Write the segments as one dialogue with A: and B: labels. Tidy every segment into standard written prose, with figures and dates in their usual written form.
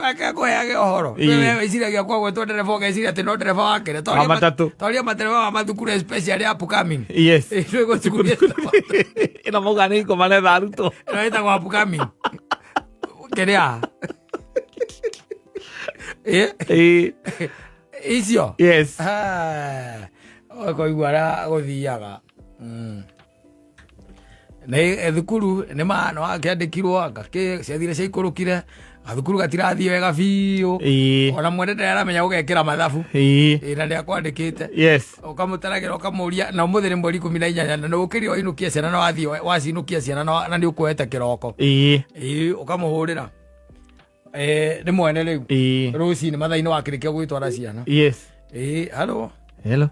A: Reke ngũheage ũhoro.
B: Ĩĩ.
A: We wĩciragia kwa gwĩtwo ndereba ũgeciria atĩ no ndereba wa kĩrĩa.
B: Wa matatũ.
A: Toria matereba wa mathukuru especially upcoming.
B: Yes.
A: Ĩĩ, gwĩ cukuru
B: Ĩno mauga nĩ ikoma maretha arutwo.
A: Ĩno ĩtagwo upcoming. Kĩrĩa? Ĩĩ,
B: Ĩĩ.
A: icio.
B: Yes.
A: Ah, ũkoigua ũrĩa gũthiaga. Nĩ thukuru nĩ ma nĩ wakĩandĩkirwo anga kĩ ciathire ciaikũrũkire, gathukuru gatirathiĩ wega biũ. Ona mwene ndaramenya gũgekĩra mathabu. Ĩĩ, na nĩakwandĩkĩte. Ũkamũtaragĩra ũkamũria na ũmũthĩ nĩ mweri 18 na nĩ ũkĩrire wainũkia ciana na wathiĩ wacinũkia ciana na nĩ ũkuoete kĩroko. Ĩĩ, ũkamũhũrĩra. Ĩĩ, nĩ mwene rĩu. Rũcinĩ mathaa-inĩ wakĩrĩkia gwĩtwara ciana. Ĩĩ, hello.
B: Hello.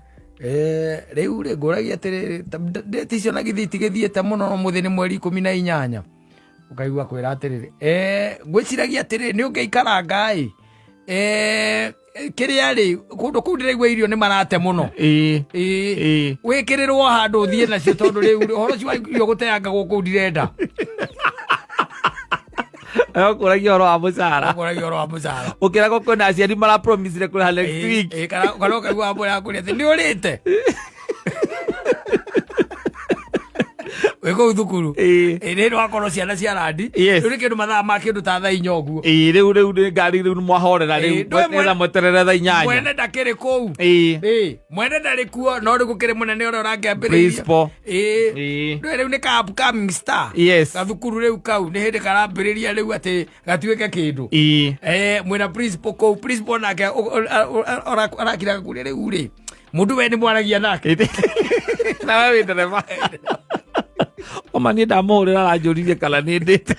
A: Rĩu rĩ ngũragia atĩrĩrĩ, ndĩti icio na githĩ itigĩthiĩte mũno, no mũthĩ nĩ mweri 18. Ũkaigua kwĩra atĩrĩrĩ, ngwĩciragia atĩrĩrĩ, nĩ ũngĩikaranga ĩ, kĩrĩa rĩ, kũndũ kũu ndĩraigua irio nĩ marate mũno. Ĩĩ. Wĩkĩrĩrwo handũ ũthiĩ nacio tondũ rĩu ũhoro ũcio wa irio gũteanga gũkũ ndirenda.
B: Ũkũragia ũhoro wa mũcara.
A: Ũkũragia ũhoro wa mũcara.
B: Ũkĩragwo kwĩna aciari marapromisire kũrĩha next week.
A: Ĩĩ, kana ũkaigua mbũra yakũrĩa atĩ nĩ ũrĩte. Wĩ kũu thukuru. Ĩĩ, nĩ wakorwo ciana cia randi. Rĩu nĩ kĩndũ mathaa ma kĩndũ ta thaa 4 ũguo.
B: Ĩĩ, rĩu nĩ ngari rĩu nĩ mwahorera rĩu.
A: Ĩĩ, ndũĩ
B: Nĩgetha mweterere thaa 8.
A: Mwene ndakĩrĩ kũu. Ĩĩ, mwene ndarĩ kuo no rĩu gũkĩrĩ mũnene ũrĩa ũrakĩambĩrĩria.
B: Principal.
A: Ĩĩ.
B: Ĩĩ.
A: Ndũĩ rĩu nĩ ka upcoming star. Gathukuru rĩu kau nĩ hĩndĩ karambĩrĩria rĩu atĩ gatuĩke kĩndũ. Mwĩna principal kũu, principal nake arakira kũrĩa rĩu rĩ. Mũndũ we nĩ mwaragia nake.
B: Na we wĩ ndereba. Oma niĩ ndamũhũrĩra aranjũririe kana nĩ ndĩte.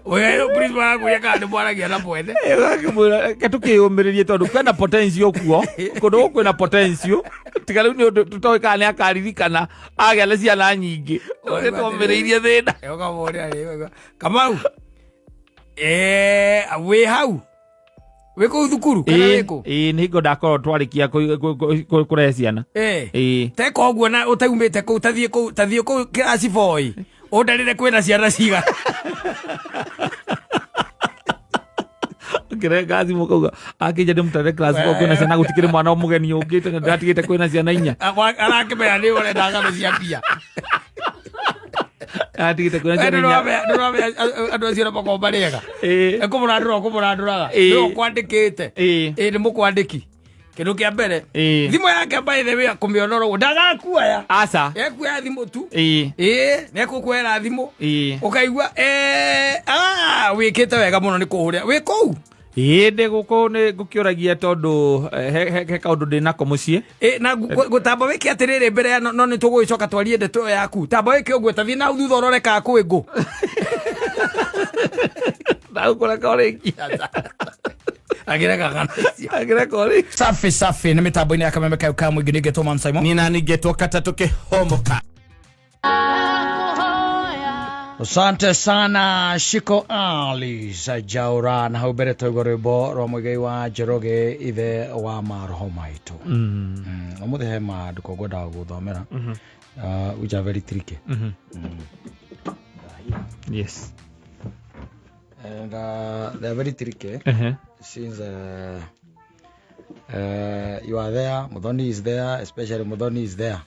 A: We principal arakũria kana nĩ mwaragia na mwene.
B: Ũgakĩmwĩra, reke tũkĩyũmĩrĩrie tondũ kwĩna potential kuo. Kũndũ gũkũ kwĩna potential. Tiga rĩu nĩ ũndũ tũtoĩ kana nĩ akaririkana agĩa na ciana nyingĩ. Nĩ twomĩrĩirie thĩna.
A: Ũkamũria rĩ, Kamau. Wĩ hau? Wĩ kũu thukuru kana wĩ kũ?
B: Ĩĩ, nĩ hingo ndakorwo twarĩkia kũrehe ciana. Ĩĩ.
A: Teka ũguo na ũtaumĩte kũu, tathiĩ kũu, tathiĩ kũu kĩraci boy. Ũndarĩre kwĩna ciana cigana.
B: Ngĩrenga thimũ kauga akĩnja ndĩmũtware class four kwĩna ciana gũtikĩrĩ mwana mũgeni ũngĩte na ndĩratigĩte kwĩna ciana 4.
A: Arakĩmenya nĩ ũrenda ng'ano cia mbia.
B: Atigĩte kwĩna ciana 4.
A: Ndũramenya andũ acio na makoragwo marĩ ega. Ekũmũrandũra ũkũmũrandũraga. Nĩwe ũkwandĩkĩte. Ĩĩ, nĩ mũkwandĩki. Kĩndũ kĩa mbere. Thimũ yake by the way akũmĩonora ũguo ndagakuoya.
B: Aca.
A: Ekuoya thimũ tu. Ĩĩ, nĩ ekũkuoera thimũ. Ũkaigua wĩkĩte wega mũno nĩ kũhũrĩra. Wĩ kũu?
B: Ĩĩ, ndĩ gũkũ nĩ ngũkĩũragia tondũ he kaũndũ ndĩ nako mũciĩ.
A: Ĩĩ, na gũtamba wĩke atĩrĩrĩ mbere ya no nĩ tũgũgĩcoka twarie ndeto ĩyo yaku. Tamba wĩke ũguo, tathiĩ na hau thutha ũrore kana kwĩ ngũ.
B: Ndagũkũreka ũrĩkie.
A: Agĩreka ng'ano icio.
B: Agĩreka ũrĩkie.
A: Safi safi nĩ mĩtambo-inĩ ya kameme kayo ka mũingĩ nĩngetwo Man Simon.
B: Niĩ nani ngetwo katatũ kĩhomoka.
A: Asante sana Shiko Ali Jaura na hau mbere twaigua rwĩmbo rwa Muigai wa Njoroge ithe wa maroho maitũ. Ũmũthĩ he maandĩko ngwendaga gũthomera, which are very tricky.
B: Yes.
A: And they are very tricky since you are there, Muthoni is there, especially Muthoni is there.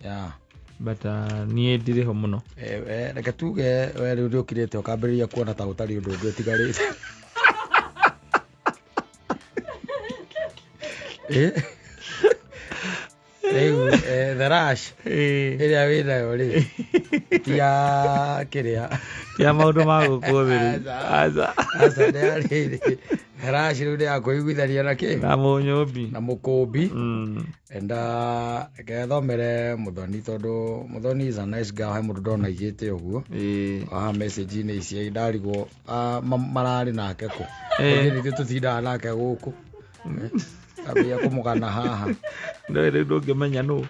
A: Yeah.
B: But niĩ ndirĩ ho mũno.
A: Reke tuge we rĩu nĩ ũkirĩte ũkambĩrĩria kuona ta ũtarĩ ũndũ ũngĩ ũtigarĩte. Rĩu the rush ĩrĩa wĩ nayo rĩ ti ya kĩrĩa
B: Ya maũndũ ma gũkũ thĩ rĩu. Aca.
A: Aca, nĩ ya rĩrĩ the rush rĩu nĩ ya kwĩiguithania na kĩ
B: Na mũnyũmbi.
A: Na mũkũmbi. And reke thomere Muthoni tondũ Muthoni is a nice guy, he mũndũ ndona aigĩte ũguo. Haha message-inĩ ici ndarigwo mararĩ nake kũ. Ithuĩ nithuĩ tũtindaga nake gũkũ. Ambia kũmũgana haha.
B: Ndũĩ rĩu ndũngĩmenya nũ.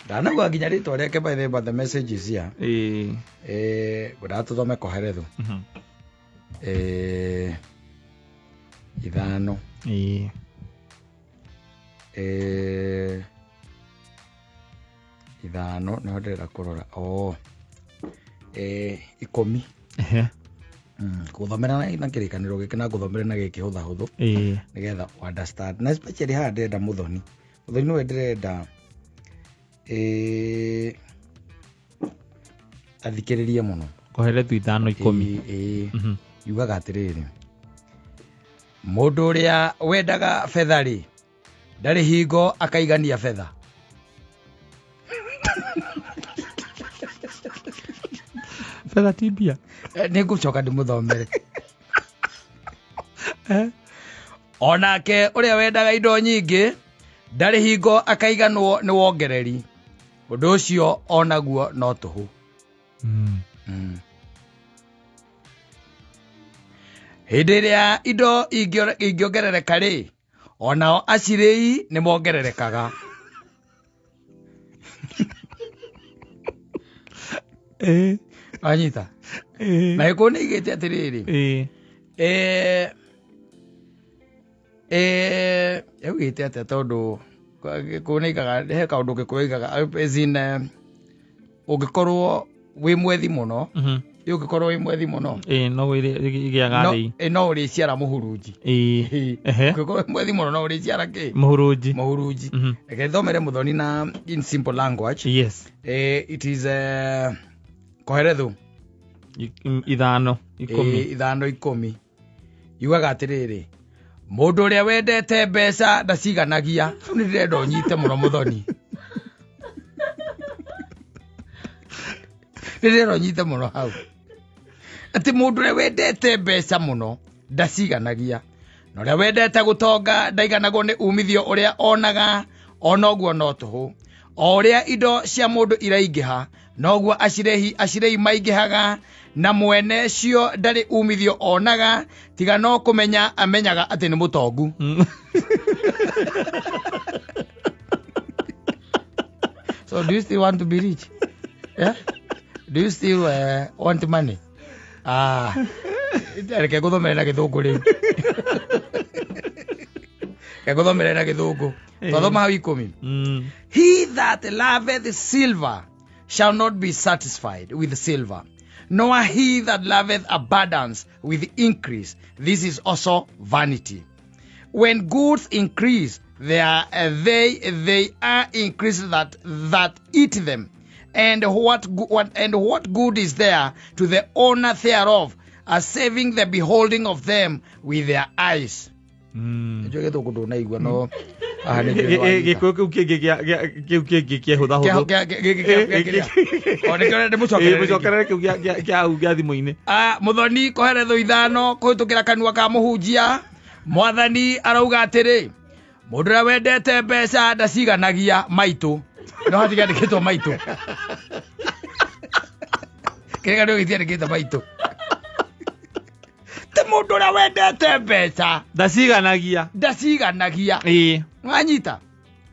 A: Ndanauga nginya rĩtwa rĩake by the way, but the message is here. Ngwendaga tũthome Kohelethu. 5. 5 nĩho ndĩrenda kũrora. Oh. 10. Ngũthomera na kĩrĩkanĩro gĩkĩ na ngũthomere na gĩkĩ hũthahũthũ nĩgetha u understand, na especially haha ndĩrenda mũthoni, mũthoni nĩwe ndĩrenda athikĩrĩrie mũno.
B: Koherethu 5:10.
A: Ĩĩ, ĩĩ. Yugaga atĩrĩrĩ, mũndũ ũrĩa wendaga betha rĩ, ndarĩ hingo akaigania betha.
B: Betha ti mbia.
A: Nĩ ngũcoka ndĩmũthomere. Onake ũrĩa wendaga indo nyingĩ ndarĩ hingo akaiganwo nĩ wongereri, ũndũ ũcio onaguo no tũhũ. Hĩndĩ ĩrĩa indo ingĩongerereka rĩ, onao acirĩi nĩ mongererekaga. Wanyita? Na gĩkũyũ nĩ igĩte atĩrĩrĩ, yaugĩte atĩa? Tondũ gĩkũyũ nĩ igaga he kaũndũ, gĩkũyũ igaga as in, ũngĩkorwo wĩ mwethi mũno, ũngĩkorwo wĩ mwethi mũno,
B: No ĩgĩaga
A: no,
B: thĩ.
A: No ũrĩciara mũhurunji. Ũngĩkorwo wĩ mwethi mũno no ũrĩciara kĩ?
B: Mũhurunji.
A: Mũhurunji. Reke thomere mũthoni na in simple language. It is Koherethu
B: 5:10.
A: 5:10 yugaga atĩrĩrĩ, mũndũ ũrĩa wendete mbeca ndaciganagia. Hau nĩ ndĩrenda ũnyite mũno mũthoni, nĩ ndĩrenda ũnyite mũno hau, atĩ mũndũ ũrĩa wendete mbeca mũno ndaciganagia, na ũrĩa wendete gũtonga ndaiganagwo nĩ umithio ũrĩa onaga, ona ũguo no tũhũ. O ũrĩa indo cia mũndũ iraingĩha, noguo acirĩhi maingĩhaga, na mwene cio ndarĩ umithio onaga, tiga no kũmenya amenyaga atĩ nĩ mũtongu. So do you still want to be rich? Yeah? Do you still want money? Ah, reke ngũthomere na gĩthũngũ rĩu, reke ngũthomere na gĩthũngũ. Twathoma hau 10. He that loveth silver shall not be satisfied with silver, nor he that loveth abundance with increase. This is also vanity. When goods increase, they are increased that eat them. And what good is there to the owner thereof, as saving the beholding of them with their eyes? Nĩnjũĩ gĩthũngũ ndũnaigua, no haha nĩ njũĩ nĩwanyita.
B: Gĩkũyũ kĩu kĩngĩ kĩu kĩngĩ kĩahũthahũthũ.
A: O nĩkĩo ndĩmũcokerere rĩngĩ.
B: Mũcokerere kĩu kĩa hau gĩa thimũ-inĩ.
A: Ah, mũthoni, Koheretho 5 kũhĩtũkĩra kanua ka mũhunjia, mwathani arauga atĩrĩ, mũndũ ũrĩa wendete mbeca ndaciganagia. Maitũ no hatigandĩkĩtwo maitũ, kĩrĩa nĩ gĩtiandĩkĩte maitũ, ti mũndũ ũrĩa wendete mbeca
B: ndaciganagia.
A: Ndaciganagia. Wanyita?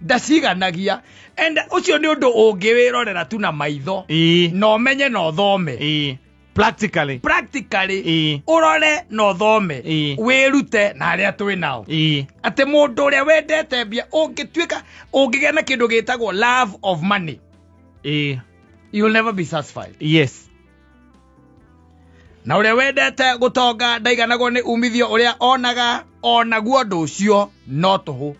A: Ndaciganagia, and ũcio nĩ ũndũ ũngĩwĩrorera tu na maitho na ũmenye na ũthome.
B: Practically.
A: Practically. Ũrore na ũthome, wĩrute na arĩa twĩ nao, atĩ mũndũ ũrĩa wendete mbia, ũngĩtuĩka ũngĩgĩa na kĩndũ gĩtagwo love of money, you will never be satisfied. Na ũrĩa wendete gũtonga ndaiganagwo nĩ umithio ũrĩa onaga, onaguo ũndũ ũcio no tũhũ.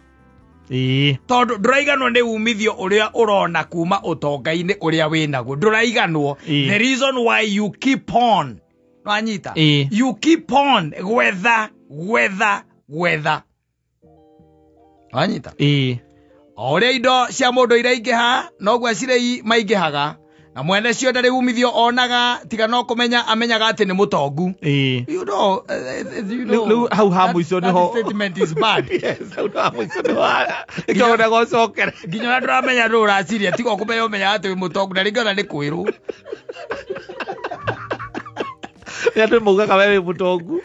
A: Tondũ ndũraiganwo nĩ umithio ũrĩa ũrona kuma ũtonga-inĩ ũrĩa wĩnaguo, ndũraiganwo. The reason why you keep on, wanyita? You keep on gwetha, gwetha, gwetha, wanyita? O ũrĩa indo cia mũndũ iraingĩha, noguo acirĩi maingĩhaga, na mwene cio ndarĩ umithio onaga, tiga no kũmenya amenyaga atĩ nĩ mũtongu. You know, you know,
B: Rĩu hau ha mũico
A: that
B: nĩho-
A: statement is bad.
B: Yes, hau ha mũico nĩho nĩkĩo wendaga ũcokere.
A: Nginya ũrĩa ndũramenya ndũ ũraciria, tiga ũkũmenya ũmenyaga atĩ wĩ mũtongu, na rĩngĩ ona nĩ kwĩrwo.
B: Nĩ andũ maugaga we wĩ mũtongu.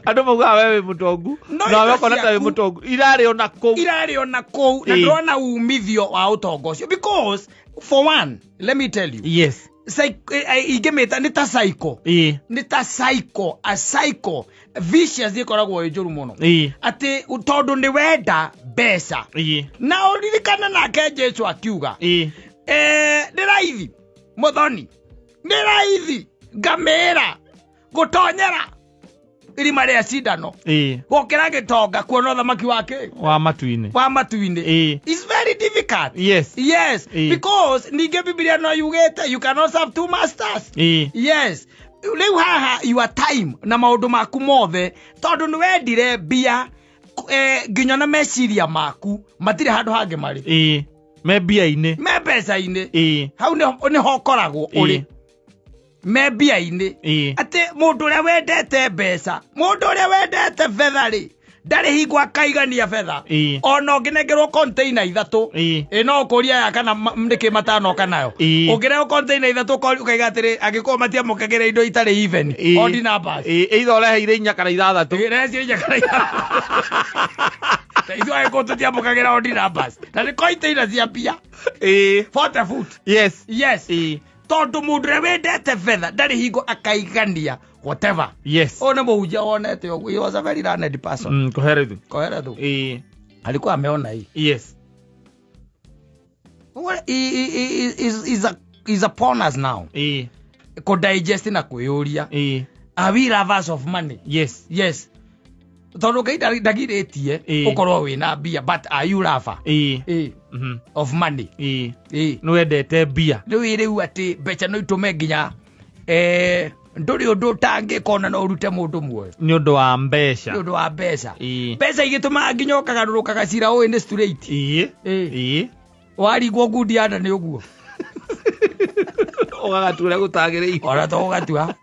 B: Andũ maugaga we wĩ mũtongu.
A: No
B: nawe
A: indo
B: ũkona ta wĩ
A: ciaku-
B: mũtongu irarĩ ona kũu.
A: Irarĩ ona kũu na ndũrona umithio wa ũtonga ũcio, because for one, let me tell you, ingĩmĩta nĩ ta cycle, nĩ ta cycle, a cycle vicious ĩkoragwo ĩ njũru mũno, atĩ tondũ nĩ wenda mbeca, na ũririkane nake Jesu akiuga, nĩ raithi mũthoni, nĩ raithi ngamĩra. Gũtonyera irima rĩa cindano gũkĩra gĩtonga kuona ũthamaki wa kĩ
B: Wa matu-inĩ.
A: Wa matu-inĩ. It's very difficult. Yes. Because ningĩ Bibilia no yugĩte you cannot serve two masters. Yes, rĩu haha your time na maũndũ maku mothe, tondũ nĩ wendire mbia, nginya na meciria maku matirĩ handũ hangĩ marĩ.
B: Me mbia-inĩ.
A: Me mbeca-inĩ. Hau nĩho ũkoragwo ũrĩ me mbia-inĩ. Atĩ mũndũ ũrĩa wendete mbeca, mũndũ ũrĩa wendete betha rĩ, ndarĩ hingo akaigania betha. Ona ũngĩnengerwo container ithatũ, ĩ no ũkũria ya kana nĩkĩ matanoka nayo. Ũngĩrehwo container ithatũ ũkaiga atĩrĩ, angĩkorwo matiamũkagĩra indo itarĩ even, odd numbers.
B: Either ũreheire inya kana ithathatũ.
A: Rehe ciĩ inya kana ithathatũ. Ta ithuĩ angĩkorwo tũtiamũkagĩra odd numbers na nĩ container cia mbia 40 foot. Yes. Tondũ mũndũ ũrĩa wendete betha ndarĩ hingo akaigania whatever. Ũyũ nĩ mũhunjia wonete ũguo. He was a very learned person.
B: Koherethu.
A: Koherethu alikuwa ameona hii. Well, he is upon us now kũdigest na kwĩyũria, are we lovers of money? Yes, tondũ Ngai ndagirĩtie ũkorwo wĩna mbia, but are you lover of money?
B: Nĩ wendete mbia.
A: Rĩu atĩ mbeca no itũme nginya ndũrĩ ũndũ ũtangĩka, ona no ũrute mũndũ muoyo
B: nĩ ũndũ wa mbeca.
A: Nĩ ũndũ wa mbeca. Mbeca igĩtũmaga nginya ũkagarũrũkaga cira ũĩ nĩ straight. Waringwo ngundi ya nda nĩ ũguo.
B: Ũgagatua ũrĩa gũtagĩrĩire.
A: Ona to ũgatua,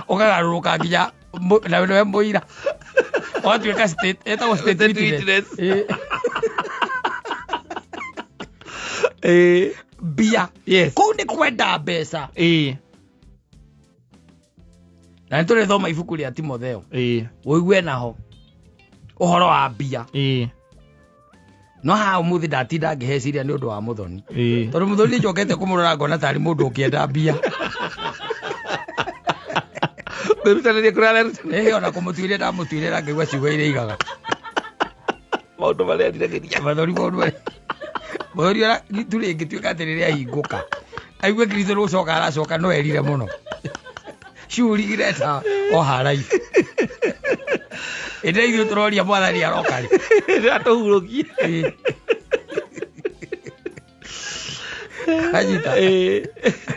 A: ũkagarũrũka nginya na nĩwe mũira ũgatuĩka state, ĩtagwo state
B: State
A: witness.
B: Witness.
A: Mbia. Kũu nĩ kwenda mbeca. Na nĩ tũrĩthoma ibuku rĩa Timotheo ũigue naho ũhoro wa mbia. No haha ũmũthĩ ndatinda ngĩheciria nĩ ũndũ wa Mũthoni, tondũ Mũthoni nĩ njokete kũmũrora ngona tarĩ mũndũ ũkĩenda mbia.
B: Kwĩrutanĩria kũrĩa arerutanĩria.
A: Ĩ, ona kũmũtuĩria ndamũtuĩrĩra ngaigua ciugo iria igaga.
B: Maũndũ marĩa eriragĩria.
A: Mathori, maũndũ marĩa Mũthoni ona itu rĩngĩtuĩka atĩ rĩrĩa ahingũka aigue Kristo nĩ gũcoka aracoka, no erire mũno ciurigire ta o haraihu, ĩndĩ ithuĩ tũroria Mwathani aroka rĩ.
B: Atũhurũkie.
A: Anyita.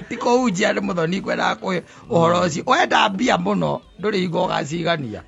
A: Ti kũhunjia nĩ Mũthoni kwendaga kũhe ũhoro ũcio. Wenda mbia mũno ndũrĩ hingo ũgacigania,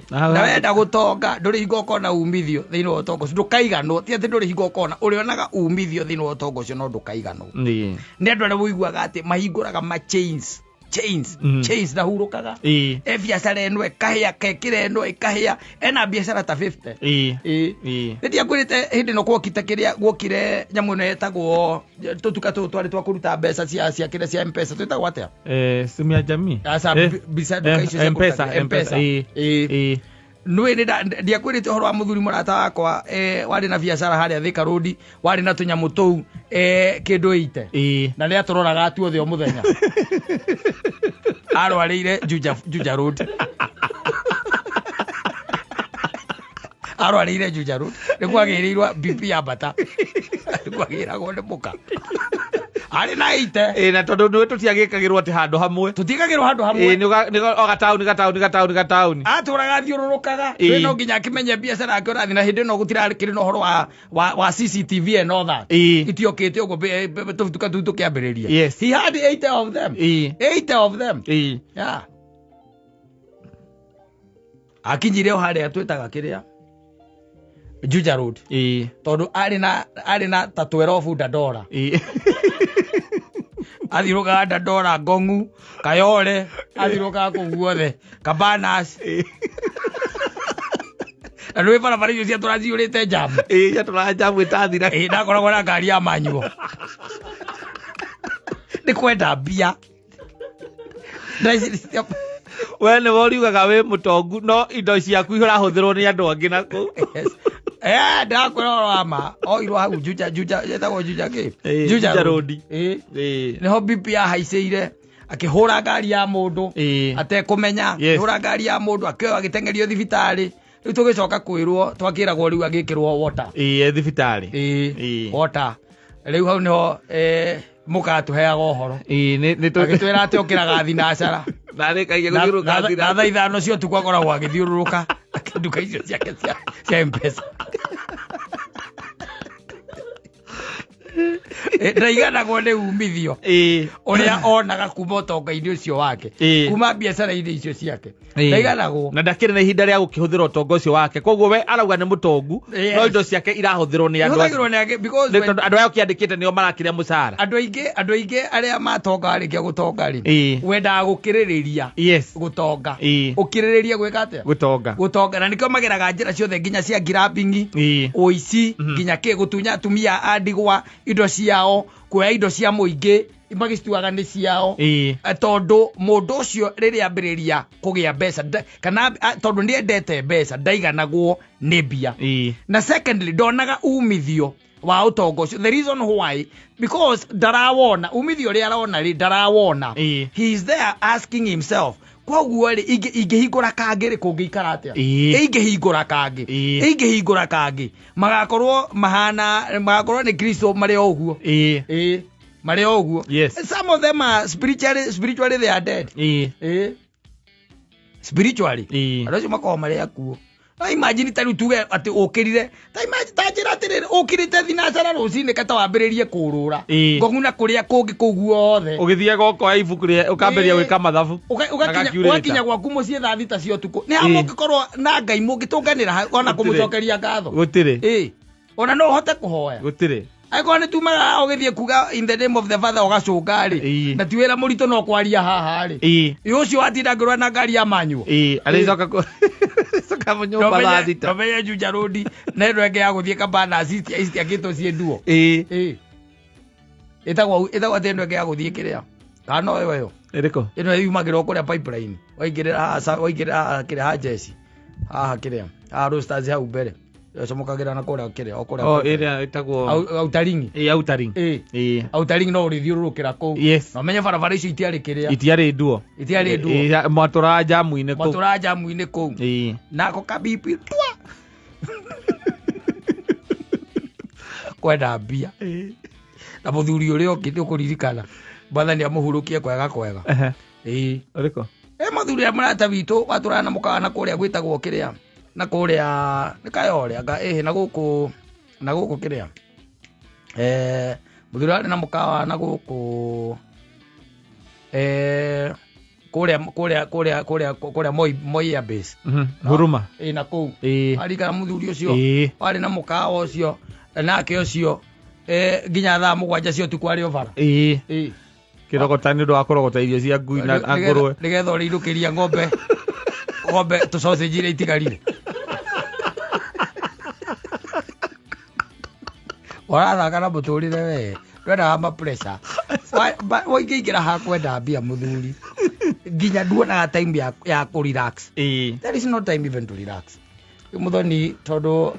A: na wenda gũtonga ndũrĩ hingo ũkona umithio thĩinĩ wa ũtonga ũcio. Ndũkaiganwo. Ti atĩ ndũrĩ hingo ũkona, ũrĩonaga umithio thĩinĩ wa ũtonga ũcio, no ndũkaiganwo. Nĩ andũ arĩa ũiguaga atĩ mahingũraga ma chains, chains, chains, ndahurũkaga. E biacara ĩno ĩkahĩa, kekĩra ĩno ĩkahĩa, ena biacara ta 50. Nĩ ndiakwĩrĩte hĩndĩ ĩno gwokite kĩrĩa gwokire nyamũ ĩno yetagwo tũtuka tũtũ twarĩ twa kũruta mbeca cia kĩrĩa cia Mpesa, twĩtagwo atĩa?
B: Simu ya jamii.
A: Aca, mbica nduka icio cia
B: Mpesa.
A: kũruta
B: Mpesa.
A: Mpesa. Nĩ ndiakwĩrĩte ũhoro wa mũthuri mũrata wakwa, warĩ na biacara harĩa Thika Road, warĩ na tũnyamũ tũu, kĩndũ ĩite, na nĩ atũroraga tuothe o mũthenya. Arwarĩire Juja Road, arwarĩire Juja Road, nĩ kwagĩrĩirwo BP yambata, nĩ kwagĩragwo nĩ mũka arĩ na ite.
B: Na tondũ nĩwe tũtiagĩkagĩrwo atĩ handũ hamwe.
A: Tũtigagĩrwo handũ hamwe.
B: Nĩ o gataũni, gataũni, gataũni, gataũni.
A: Atũraga athiũrũrũkaga. No nginya akĩmenye biacara yake ũrathiĩ na hĩndĩ ĩno gũtirakĩrĩ na ũhoro wa CCTV and all that. Itiokĩte ũguo tũtuka tũu tũkĩambĩrĩria. He had eight of them. Eight of them. Yeah. Akinyire o harĩa twĩtaga kĩrĩa Juja Road, tondũ arĩ na ta 12 Dandora. Athiũrũkaga Dandora, Ngongu, Kayole, athiũrũkaga kũu guothe Cabanas, na nĩ barabara icio ciatũra ciyũrĩte jamu.
B: Ciatũraga jamu ĩtathira.
A: Ndakoragwo na ngari ya manyuo nĩ kwenda mbia.
B: We nĩwe ũriugaga wĩ mũtongu, no indo ciaku irahũthĩrwo nĩ andũ angĩ na kũu.
A: Eh, ndakwĩra ũhoro wa ma, oirwo hau Juja, Juja yetagwo Juja kĩ?
B: Juja
A: Road.
B: Road.
A: Nĩho BP yahaicĩire, akĩhũra ngari ya mũndũ atekũmenya. Akĩhũra ngari ya mũndũ, akĩoyo, agĩteng'erio thibitarĩ. Rĩu tũgĩcoka kwĩrwo, twakĩragwo rĩu agĩkĩrwo water.
B: Ĩ, thibitarĩ.
A: Water. Rĩu hau nĩho Mũkatũheaga ũhoro.
B: Ĩĩ, nĩ
A: Agĩtwĩra atĩ okĩraga thinacara.
B: Na arĩkagia
A: Na
B: gũthiũrũrũka
A: na
B: thina.
A: thaa 5 cia ũtukũ akoragwo agĩthiũrũrũka nduka icio ciake cia Mpesa. Ndaiganagwo nĩ umithio ũrĩa onaga kuma ũtonga-inĩ ũcio wake, kuma biacara-inĩ icio ciake. Ndaiganagwo.
B: Na ndakĩrĩ na ihinda rĩa gũkĩhũthĩra ũtonga ũcio wake, koguo we arauga nĩ mũtongu, no indo ciake irahũthĩrwo nĩ andũ acio.
A: Ihũthagĩrwo nĩ angĩ because
B: Nĩ tondũ andũ aya ũkĩandĩkĩte nĩo marakĩrĩa mũcara.
A: Andũ aingĩ arĩa matonga, warĩkia gũtonga rĩ, wendaga gũkĩrĩrĩria gũtonga. Ũkĩrĩrĩria gwĩka atĩa?
B: Gũtonga.
A: Gũtonga. Na nĩkĩo mageraga njĩra ciothe, nginya cia grabbing, ũici, nginya kĩ, gũtunya atumia a ndigwa indo ciao, kuoya indo cia mũingĩ magĩcituaga nĩ ciao. Tondũ mũndũ ũcio rĩrĩa ambĩrĩria kũgĩa mbeca kana tondũ nĩ endete mbeca, ndaiganagwo nĩ mbia. Na secondly, ndonaga umithio wa ũtonga ũcio. The reason why, because ndarawona umithio ũrĩa arona rĩ, ndarawona. He is there asking himself, koguo rĩ, ingĩhingũra kangĩ rĩ, kũngĩikara atĩa? Ingĩhingũra kangĩ, ingĩhingũra kangĩ, magakorwo mahana, magakorwo nĩ Kristo marĩ o ũguo. Ĩĩ, marĩ o ũguo. Some of them are spiritually they are dead. Ĩĩ, spiritually andũ acio makoragwo marĩ akuo. No imagine ta rĩu tuge atĩ ũkĩrire, ta imagine, ta njĩra atĩrĩrĩ, ũkĩrĩte thinacara rũcinĩ kata wambĩrĩrie kũrũra ngong'una kũrĩa kũngĩ kũu guothe.
B: Ũgĩthiaga ũkoya ibuku rĩa ũkambĩrĩria gwĩka mathabu. Na calculator.
A: Ũgakinya gwaku mũciĩ thaa 6 cia ũtukũ. Nĩ ha mũngĩkorwo na Ngai mũngĩtũnganĩra ona
B: Gũtirĩ.
A: kũmũcokeria ngatho?
B: Gũtirĩ.
A: Ĩĩ, ona no ũhote kũhoya?
B: Gũtirĩ.
A: Angĩkorwo nĩ tumaga ũgĩthiĩ kuga "In the name of the Father", ũgacũnga rĩ, na ti wĩra mũritũ no kwaria haha rĩ. Ĩ ũcio watinda ngĩrũa na ngari ya manyuo.
B: Ĩĩ, arĩcoka coka nyũmba thaa 6.
A: Nomenye Juja Road na ĩno ĩngĩ ya gũthiĩ Cabanas itiakĩtwo ciĩ nduo. Ĩĩ, ĩtagwo atĩ ĩno ĩngĩ ya gũthiĩ kĩrĩa, kana no ĩyo ĩyo?
B: Ĩrĩkũ?
A: Ĩno yumagĩrwo kũrĩa pipeline, waingĩrĩra haha waingĩrĩra haha kĩrĩa, ha jeci haha, kĩrĩa haha Roasters hau mbere, ĩcomokagĩra na kũrĩa kĩrĩa o kũrĩa
B: O
A: pipeline.
B: ĩrĩa ĩtagwo
A: Outaring.
B: Ĩĩ, Outaring.
A: Ĩĩ. Outaring, no ũrĩthiũrũrũkĩra kũu. Na ũmenye barabara icio itiarĩ kĩrĩa.
B: Itiarĩ nduo.
A: Itiarĩ nduo.
B: Ĩĩ, mwatũraga jamu-inĩ kũu.
A: Matũraga jamu-inĩ kũu. Nako kabibi twa kwenda mbia. Na mũthuri ũrĩa ũngĩ nĩ ũkũririkana, Mwathani amũhurũkie kwega kwega. Ĩĩ.
B: Ũrĩkũ?
A: E mũthuri ũrĩa mũrata witũ watũraga na mũkawa na kũrĩa gwĩtagwo kĩrĩa, na kũrĩa nĩ Kayore anga ĩhĩ, na gũkũ kĩrĩa, mũthuri warĩ na mũkawa na gũkũ, kũrĩa Moi Air Base.
B: Huruma.
A: Ĩ, na kũu. Arikana mũthuri ũcio?
B: Ĩĩ.
A: Warĩ na mũkawa ũcio nake ũcio, nginya thaa 7 cia ũtukũ arĩ o bara.
B: Ĩĩ. Kĩrogota nĩ ũndũ wa kũrogota irio cia ngui na ngũrwe.
A: Nĩgetha ũrĩinũkĩria ng'ombe tũ sausage iria itigarire. Ũrathaka na mũtũrĩre we, ndwendaga ma pressure. Waingĩingĩra ha kwenda mbia, mũthuri, nginya nduonaga time ya kũ relax. There is no time even to relax. Rĩu mũthoni, tondũ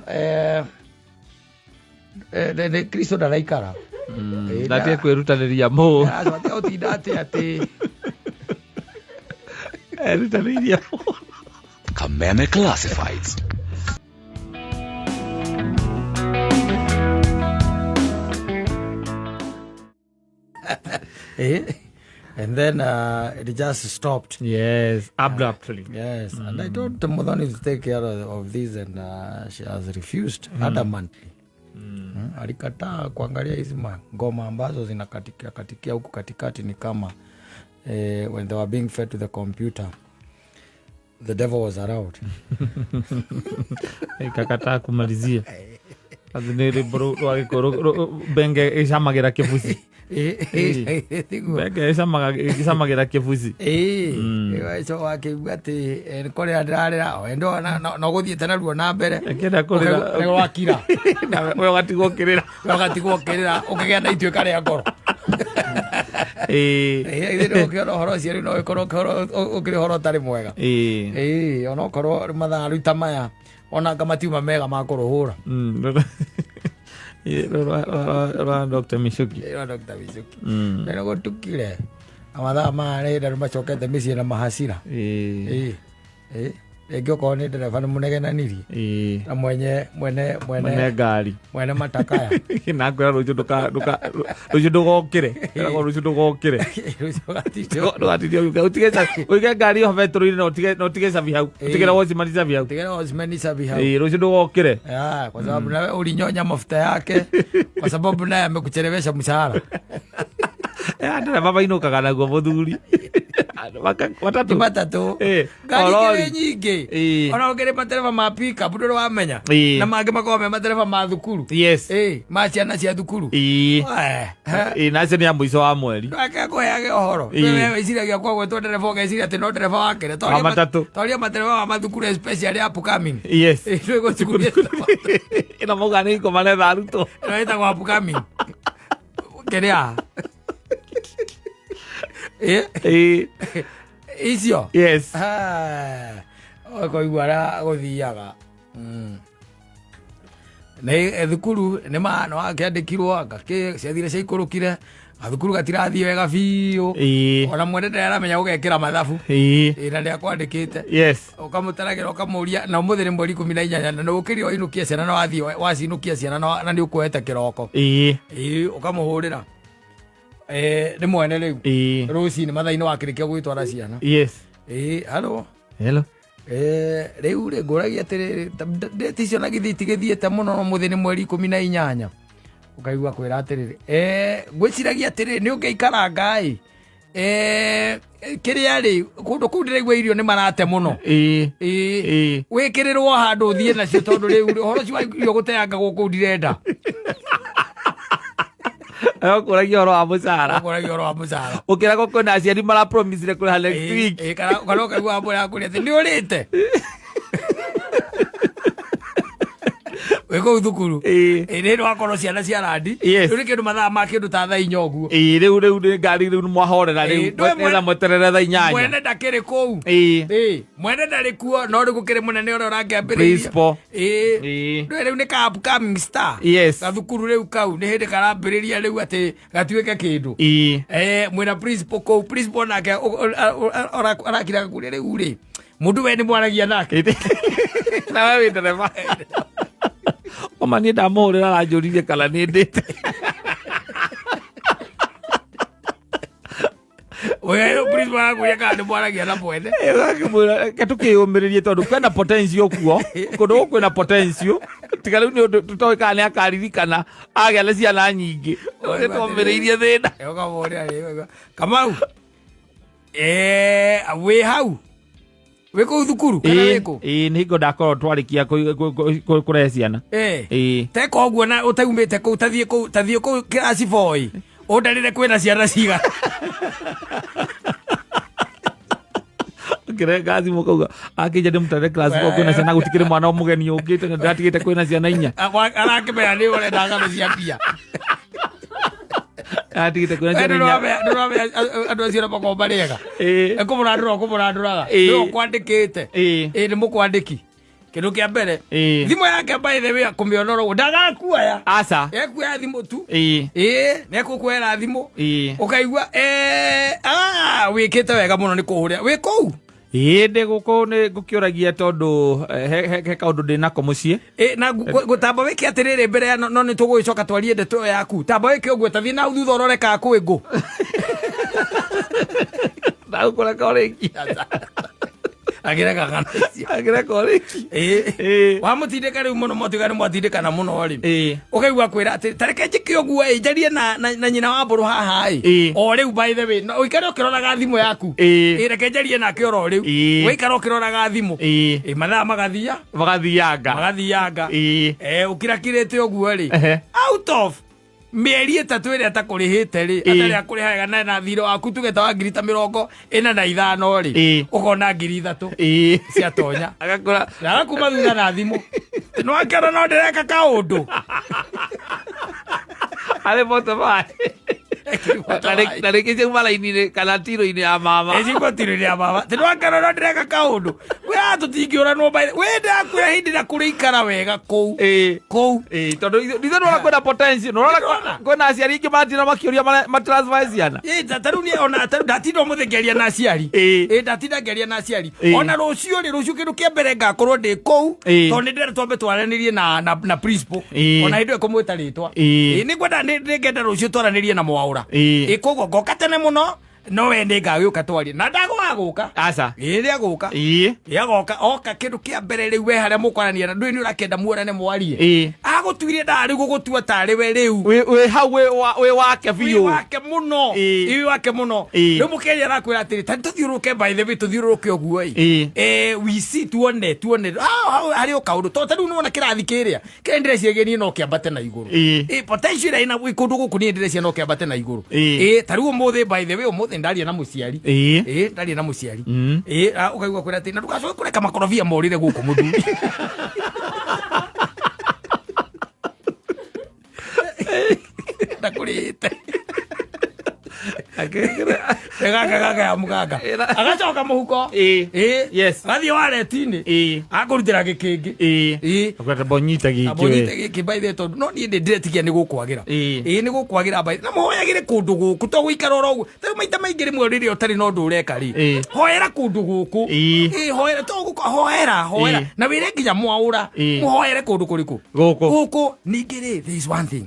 A: Kristo ndaraikara. Ĩĩ,
B: Ndatige kwĩrutanĩria mũ.
A: Aracokia ũtinda atĩ
B: Erutanĩirie mũ.
C: Kameme Classifieds.
A: And then it just stopped.
B: Yes, abruptly.
A: Yes, and I told Muthoni to take care of this and she has refused adamantly. Alikataa kuangalia hizi ngoma ambazo zinakatikia katikia huku katikati, ni kama when they were being fed to the computer, the devil was around.
B: Ikakataa kumalizia. Atĩ nĩ rwĩmbo rwa gĩkũyũ, mbenge ĩcamagĩra kĩbuci.
A: Tiguo.
B: Mbenge ĩcamagĩra kĩbuci.
A: Ĩĩ, ico wakĩigua atĩ kũrĩra ndĩrarĩra endo no gũthiĩte naruo na mbere.
B: Ĩkĩenda kũrĩra.
A: Nĩ wakira.
B: Nawe we ũgatigwo ũkĩrĩra.
A: Ũgatigwo ũkĩrĩra ũkĩgĩa na ituĩka rĩa ngoro. Ithuĩ ũkĩona ũhoro ũcio rĩu no ũkorwo ũkĩrĩ ũhoro ũtarĩ mwega. Ĩĩ, onokorwo mathaa rĩu ta maya onanga matiuma mega ma kũrũhũra.
B: Ĩĩ, rwa Dr. Michuki.
A: Ĩĩ, Dr. Michuki. Na nĩ gũtukire na mathaa maya nĩ hĩndĩ andũ macokete mĩciĩ na mahacira. Ĩĩ. Ĩĩ. Rĩngĩ okorwo nĩ ndereba nĩ mũnegenanirie na mwenye mwene
B: Mwene
A: mwene
B: ngari.
A: Mwene matakaya.
B: Na ngwĩra rũciũ rũciũ ndũgokĩre. Ĩragwo rũciũ ndũgokĩre.
A: Rũciũ ũgatindwo.
B: Ndũgatinde ũgĩũka. Ũtige ũige ngari ĩyo betũrũ-inĩ na ũtige cabi hau. Ũtigĩre watchman cabi hau.
A: Tigĩra watchman cabi hau.
B: Ĩĩ, rũciũ ndũgokĩre.
A: Ah, kwa sababu nawe ulinyonya mafuta yake kwa sababu naye amekuchelewesha mshahara.
B: Ndereba mainũkaga naguo mũthuri. Matatũ.
A: Ti matatũ. Ngari
B: Orori.
A: ikĩrĩ nyingĩ. Ona ũkĩrĩ matereba ma pickup ndũrĩ wamenya. Na mangĩ makoragwo me matereba ma thukuru. Ma ciana cia thukuru.
B: Ĩĩ, na acio nĩ a mũico wa mweri.
A: Ndwake kũheage ũhoro. Wewe wĩciragia kwa gwĩtwo ndereba ũgeciria atĩ no ndereba wakĩre.
B: Wa matatũ.
A: Toria matereba wa mathukuru especially upcoming. Ĩĩ, cukuru
B: Ĩno mauga nĩ ikoma netha arutwo.
A: Ĩno ĩtagwo upcoming. Kĩrĩa? Icio? Ũkoigua arĩa gũthiaga. Nĩ thukuru nĩ ma nĩ wakĩandĩkirwo anga kĩ ciathire ciaikũrũkire gathukuru gatirathiĩ wega biũ. Ona mwene ndaramenya gũgekĩra mathabu. Ĩĩ, na nĩakwandĩkĩte. Ũkamũtaragĩra ũkamũria na ũmũthĩ nĩ mweri 18 na nĩ ũkĩrire wainũkia ciana na wathiĩ wacinũkia ciana na nĩ ũkuoete kĩroko. Ĩĩ, ũkamũhũrĩra. Nĩ mwene rĩu. Rũcinĩ mathaa-inĩ wakĩrĩkia gwĩtwara ciana. Ĩĩ, hello.
B: Hello.
A: Rĩu rĩ ngũragia atĩrĩrĩ, ndĩti icio na githĩ itigĩthiĩte mũno no mũthĩ nĩ mweri 18. Ũkaigua kwĩra atĩrĩrĩ, ngwĩciragia atĩrĩrĩ, nĩ ũngĩikaranga ĩ. Kĩrĩa rĩ, kũndũ kũu ndĩraigua irio nĩ marate mũno. Wĩkĩrĩrwo handũ ũthiĩ nacio tondũ rĩu ũhoro ũcio wa irio gũteanga gũkũ ndirenda.
B: Ũkũragia ũhoro wa mũcara.
A: Ũkũragia ũhoro wa mũcara.
B: Ũkĩragwo kwĩna aciari marapromisire kũrĩha next week.
A: Kana ũkaigua mbũra ya kũrĩa atĩ nĩ ũrĩte. Wĩ kũu thukuru. Nĩ hĩndĩ wakorwo ciana cia randi. Rĩu nĩ kĩndũ mathaa ma kĩndũ ta thaa 4 ũguo.
B: Rĩu, rĩu nĩ ngari rĩu nĩ mwahorera rĩu.
A: Ndũĩ mwene
B: Nĩgetha mweterere thaa 8.
A: Mwene ndakĩrĩ kũu. Mwene ndarĩ kuo, no rĩu gũkĩrĩ mũnene ũrĩa ũrakĩambĩrĩria.
B: Principal.
A: Ndũĩ rĩu nĩ ka upcoming star. Gathukuru rĩu kau nĩ hĩndĩ karambĩrĩria rĩu atĩ gatuĩke kĩndũ. Mwĩna principal kũu, principal nake arakira kũrĩa rĩu rĩ. Mũndũ we nĩ mwaragia nake.
B: Na we wĩ ndereba. Oma niĩ ndamũhũrĩra aranjũririe kana nĩ ndĩte.
A: Wewe principal arakwĩra kana nĩ mwaragia na mwene.
B: Ũgakĩmwĩra, reke tũkĩyũmĩrĩrie tondũ kwĩna potential kuo. Kũndũ gũkũ kwĩna potential. Tiga rĩu nĩ ũndũ tũtoĩ kana nĩ akaririkana agĩa na ciana nyingĩ. Nĩ twomĩrĩirie thĩna.
A: Ũkamũria rĩ, Kamau. Wĩ hau? Wĩ kũu thukuru kana wĩ kũ?
B: Nĩ hingo ndakorwo twarĩkia kũrehe ciana.
A: Teka ũguo na ũtaumĩte kũu, tathiĩ kũu, tathiĩ kũu kĩraci boy. Ũndarĩre kwĩna ciana cigana.
B: Ngĩrenga thimũ kauga, akĩnja ndĩmũtware class four kwĩna ciana, gũtikĩrĩ mwana mũgeni ũkĩte na ndĩratigĩte kwĩna ciana 4.
A: Arakĩmenya nĩ ũrenda ng'ano cia mbia.
B: Atigĩte kwĩna ciana inya.
A: Ndũramenya andũ acio ũrĩa makoragwo marĩ ega. Ekũmũrandũra, ũkũmũrandũraga. Nĩwe ũkwandĩkĩte. Nĩ mũkwandĩki. Kĩndũ kĩa mbere. Thimũ yake by the way akũmĩonora ũguo. Ndagakuoya.
B: Aca.
A: Ekuoya thimũ tu. Nĩ ekũkuoera thimũ. Ũkaigua, wĩkĩte wega mũno nĩ kũhũrĩra. Wĩ kũu?
B: Ndĩ gũkũ nĩ ngũkĩũragia tondũ, he kaũndũ ndĩ nako mũciĩ.
A: Na gũtamba wĩke atĩrĩrĩ mbere ya no nĩ tũgũgĩcoka twarie ndeto ĩyo yaku. Tamba wĩke ũguo, ta thiĩ na hau thutha ũrore kana kwĩ ngũ.
B: Ndagũkũreka ũrĩkie.
A: Agĩreka ng'ano icio.
B: Agĩreka ũrĩkie.
A: Wamũtindĩka rĩu mũno, mwatuĩka nĩ mwatindĩkana mũno rĩ. Ũkaigua kwĩra atĩ, ta reke njĩke ũguo ĩ, njarie na nyina wa mbũrũ haha ĩ. O rĩu by the way, no ũikare ũkĩroraga thimũ yaku. Reke njarie nake oro rĩu. Ũikare ũkĩroraga thimũ. Mathaa magathia.
B: Magathianga.
A: Magathianga. Ũkirakirĩte ũguo rĩ. Out of mĩeri 3 ĩrĩa atakũrĩhĩte rĩ, atarĩ akũrĩhaga na thirĩ waku tuge ta wa ngiri ta 45 rĩ, ũkona ngiri 3 ciatonya.
B: Agakũra.
A: Na agakuma thutha na thimũ. Nĩ wakĩona no ndĩreka kaũndũ.
B: Arĩ motorbike. Na rĩngĩ ciauma raini-inĩ kana tiro-inĩ ya mama.
A: Ĩcigũtirĩ rĩa baba tĩ nwakarora ndĩreka kaũndũ kwĩra tũtingĩũranwo by wĩ ndakwĩra hĩndĩ ĩrĩa kũrĩikara wega kũu.
B: Ĩĩ.
A: Kũu.
B: Ĩĩ, tondũ ithuĩ nĩwona kwĩna potential, nĩwona
A: Nĩndĩrona.
B: kwĩna aciari aingĩ matinda makĩũria matransfer ciana.
A: Ĩ, ta rĩu niĩ ona ta rĩu ndatinda ũmũthĩ ngĩaria na aciari.
B: Ĩĩ.
A: Ĩ, ndatinda ngĩaria na aciari.
B: Ĩĩ.
A: Ona rũciũ rĩ, rũciũ kĩndũ kĩa mbere ngakorwo ndĩ kũu.
B: Ĩĩ.
A: Tondũ nĩ ndĩrenda twambe twaranĩrie na principal.
B: Ĩĩ.
A: Ona hĩndĩ ĩyo kũmwĩta rĩtwa.
B: Ĩĩ.
A: Ĩ, nĩngwenda nĩngenda rũciũ twaranĩrie na Mwaũra.
B: Ĩĩ.
A: Ĩ, koguo ngoka tene mũno no we nĩ ngagĩũka twarie na ndagwaga gũka.
B: Aca.
A: Ĩ, rĩa gũka.
B: Ĩĩ.
A: Agoka oka kĩndũ kĩa mbere rĩu we harĩa mũkwarania na ndũĩ nĩ ũrakĩenda muonane mwarie.
B: Ĩĩ.
A: Agũtuire ndarĩ gũgũtua tarĩ we rĩu.
B: Wĩ hau wĩ wake
A: Wĩ
B: biũ.
A: wake mũno.
B: Ĩĩ.
A: Wĩ wake mũno.
B: Ĩĩ.
A: Rĩu mũkeria arakwĩra atĩrĩ ta tũthiũrũrũke by the way tũthiũrũrũke ũguo ĩ.
B: Ĩĩ.
A: We see tuone tuone. Ah, hau harĩ o kaũndũ. Tondũ ta rĩu nĩwona kĩrathi kĩrĩa kĩrĩa ndĩreciria niĩ no kĩambate na igũrũ.
B: Ĩĩ.
A: Ĩ, potential ĩrĩa ĩna kũndũ gũkũ niĩ ndĩreciria no kĩambate na igũrũ.
B: Ĩĩ.
A: Ĩ, ta rĩu ũmũthĩ by the way ũmũthĩ ndaria na mũciari.
B: Ĩĩ.
A: Ĩ, ndaria na mũciari. Ĩ, ũkaigua kwĩra atĩ na ndũgacoke kũreka makorobia morĩre gũkũ mũthuri. Ndakũrĩte. Gaka gaka ya mũganga. Agacoka mũhuko.
B: Ĩĩ.
A: Ĩ.
B: Yes.
A: Agathiĩ wareti-inĩ.
B: Ĩĩ.
A: Akũrutĩra gĩkĩngĩ.
B: Ĩĩ.
A: Ĩĩ.
B: Akwenda bonyita gĩkĩ
A: Abonyite
B: we.
A: gĩkĩ by the way tondũ no niĩ ndĩ ndĩretigia nĩ gũkwagĩra.
B: Ĩĩ.
A: Ĩĩ nĩ gũkwagĩra by na mũhoyagĩre kũndũ gũkũ to gũikara oro ũguo. Ta rĩu maita maingĩ rĩmwe rĩrĩa ũtarĩ na ũndũ ũreka rĩ.
B: Ĩĩ.
A: Hoera kũndũ gũkũ.
B: Ĩĩ.
A: Ĩĩ hoera to gũkũ hoera hoera
B: Ĩĩ.
A: na wĩre nginya mwaũra.
B: Ĩĩ.
A: Mũhoere kũndũ kũrĩkũ?
B: Gũkũ.
A: Gũkũ ningĩ rĩ there is one thing.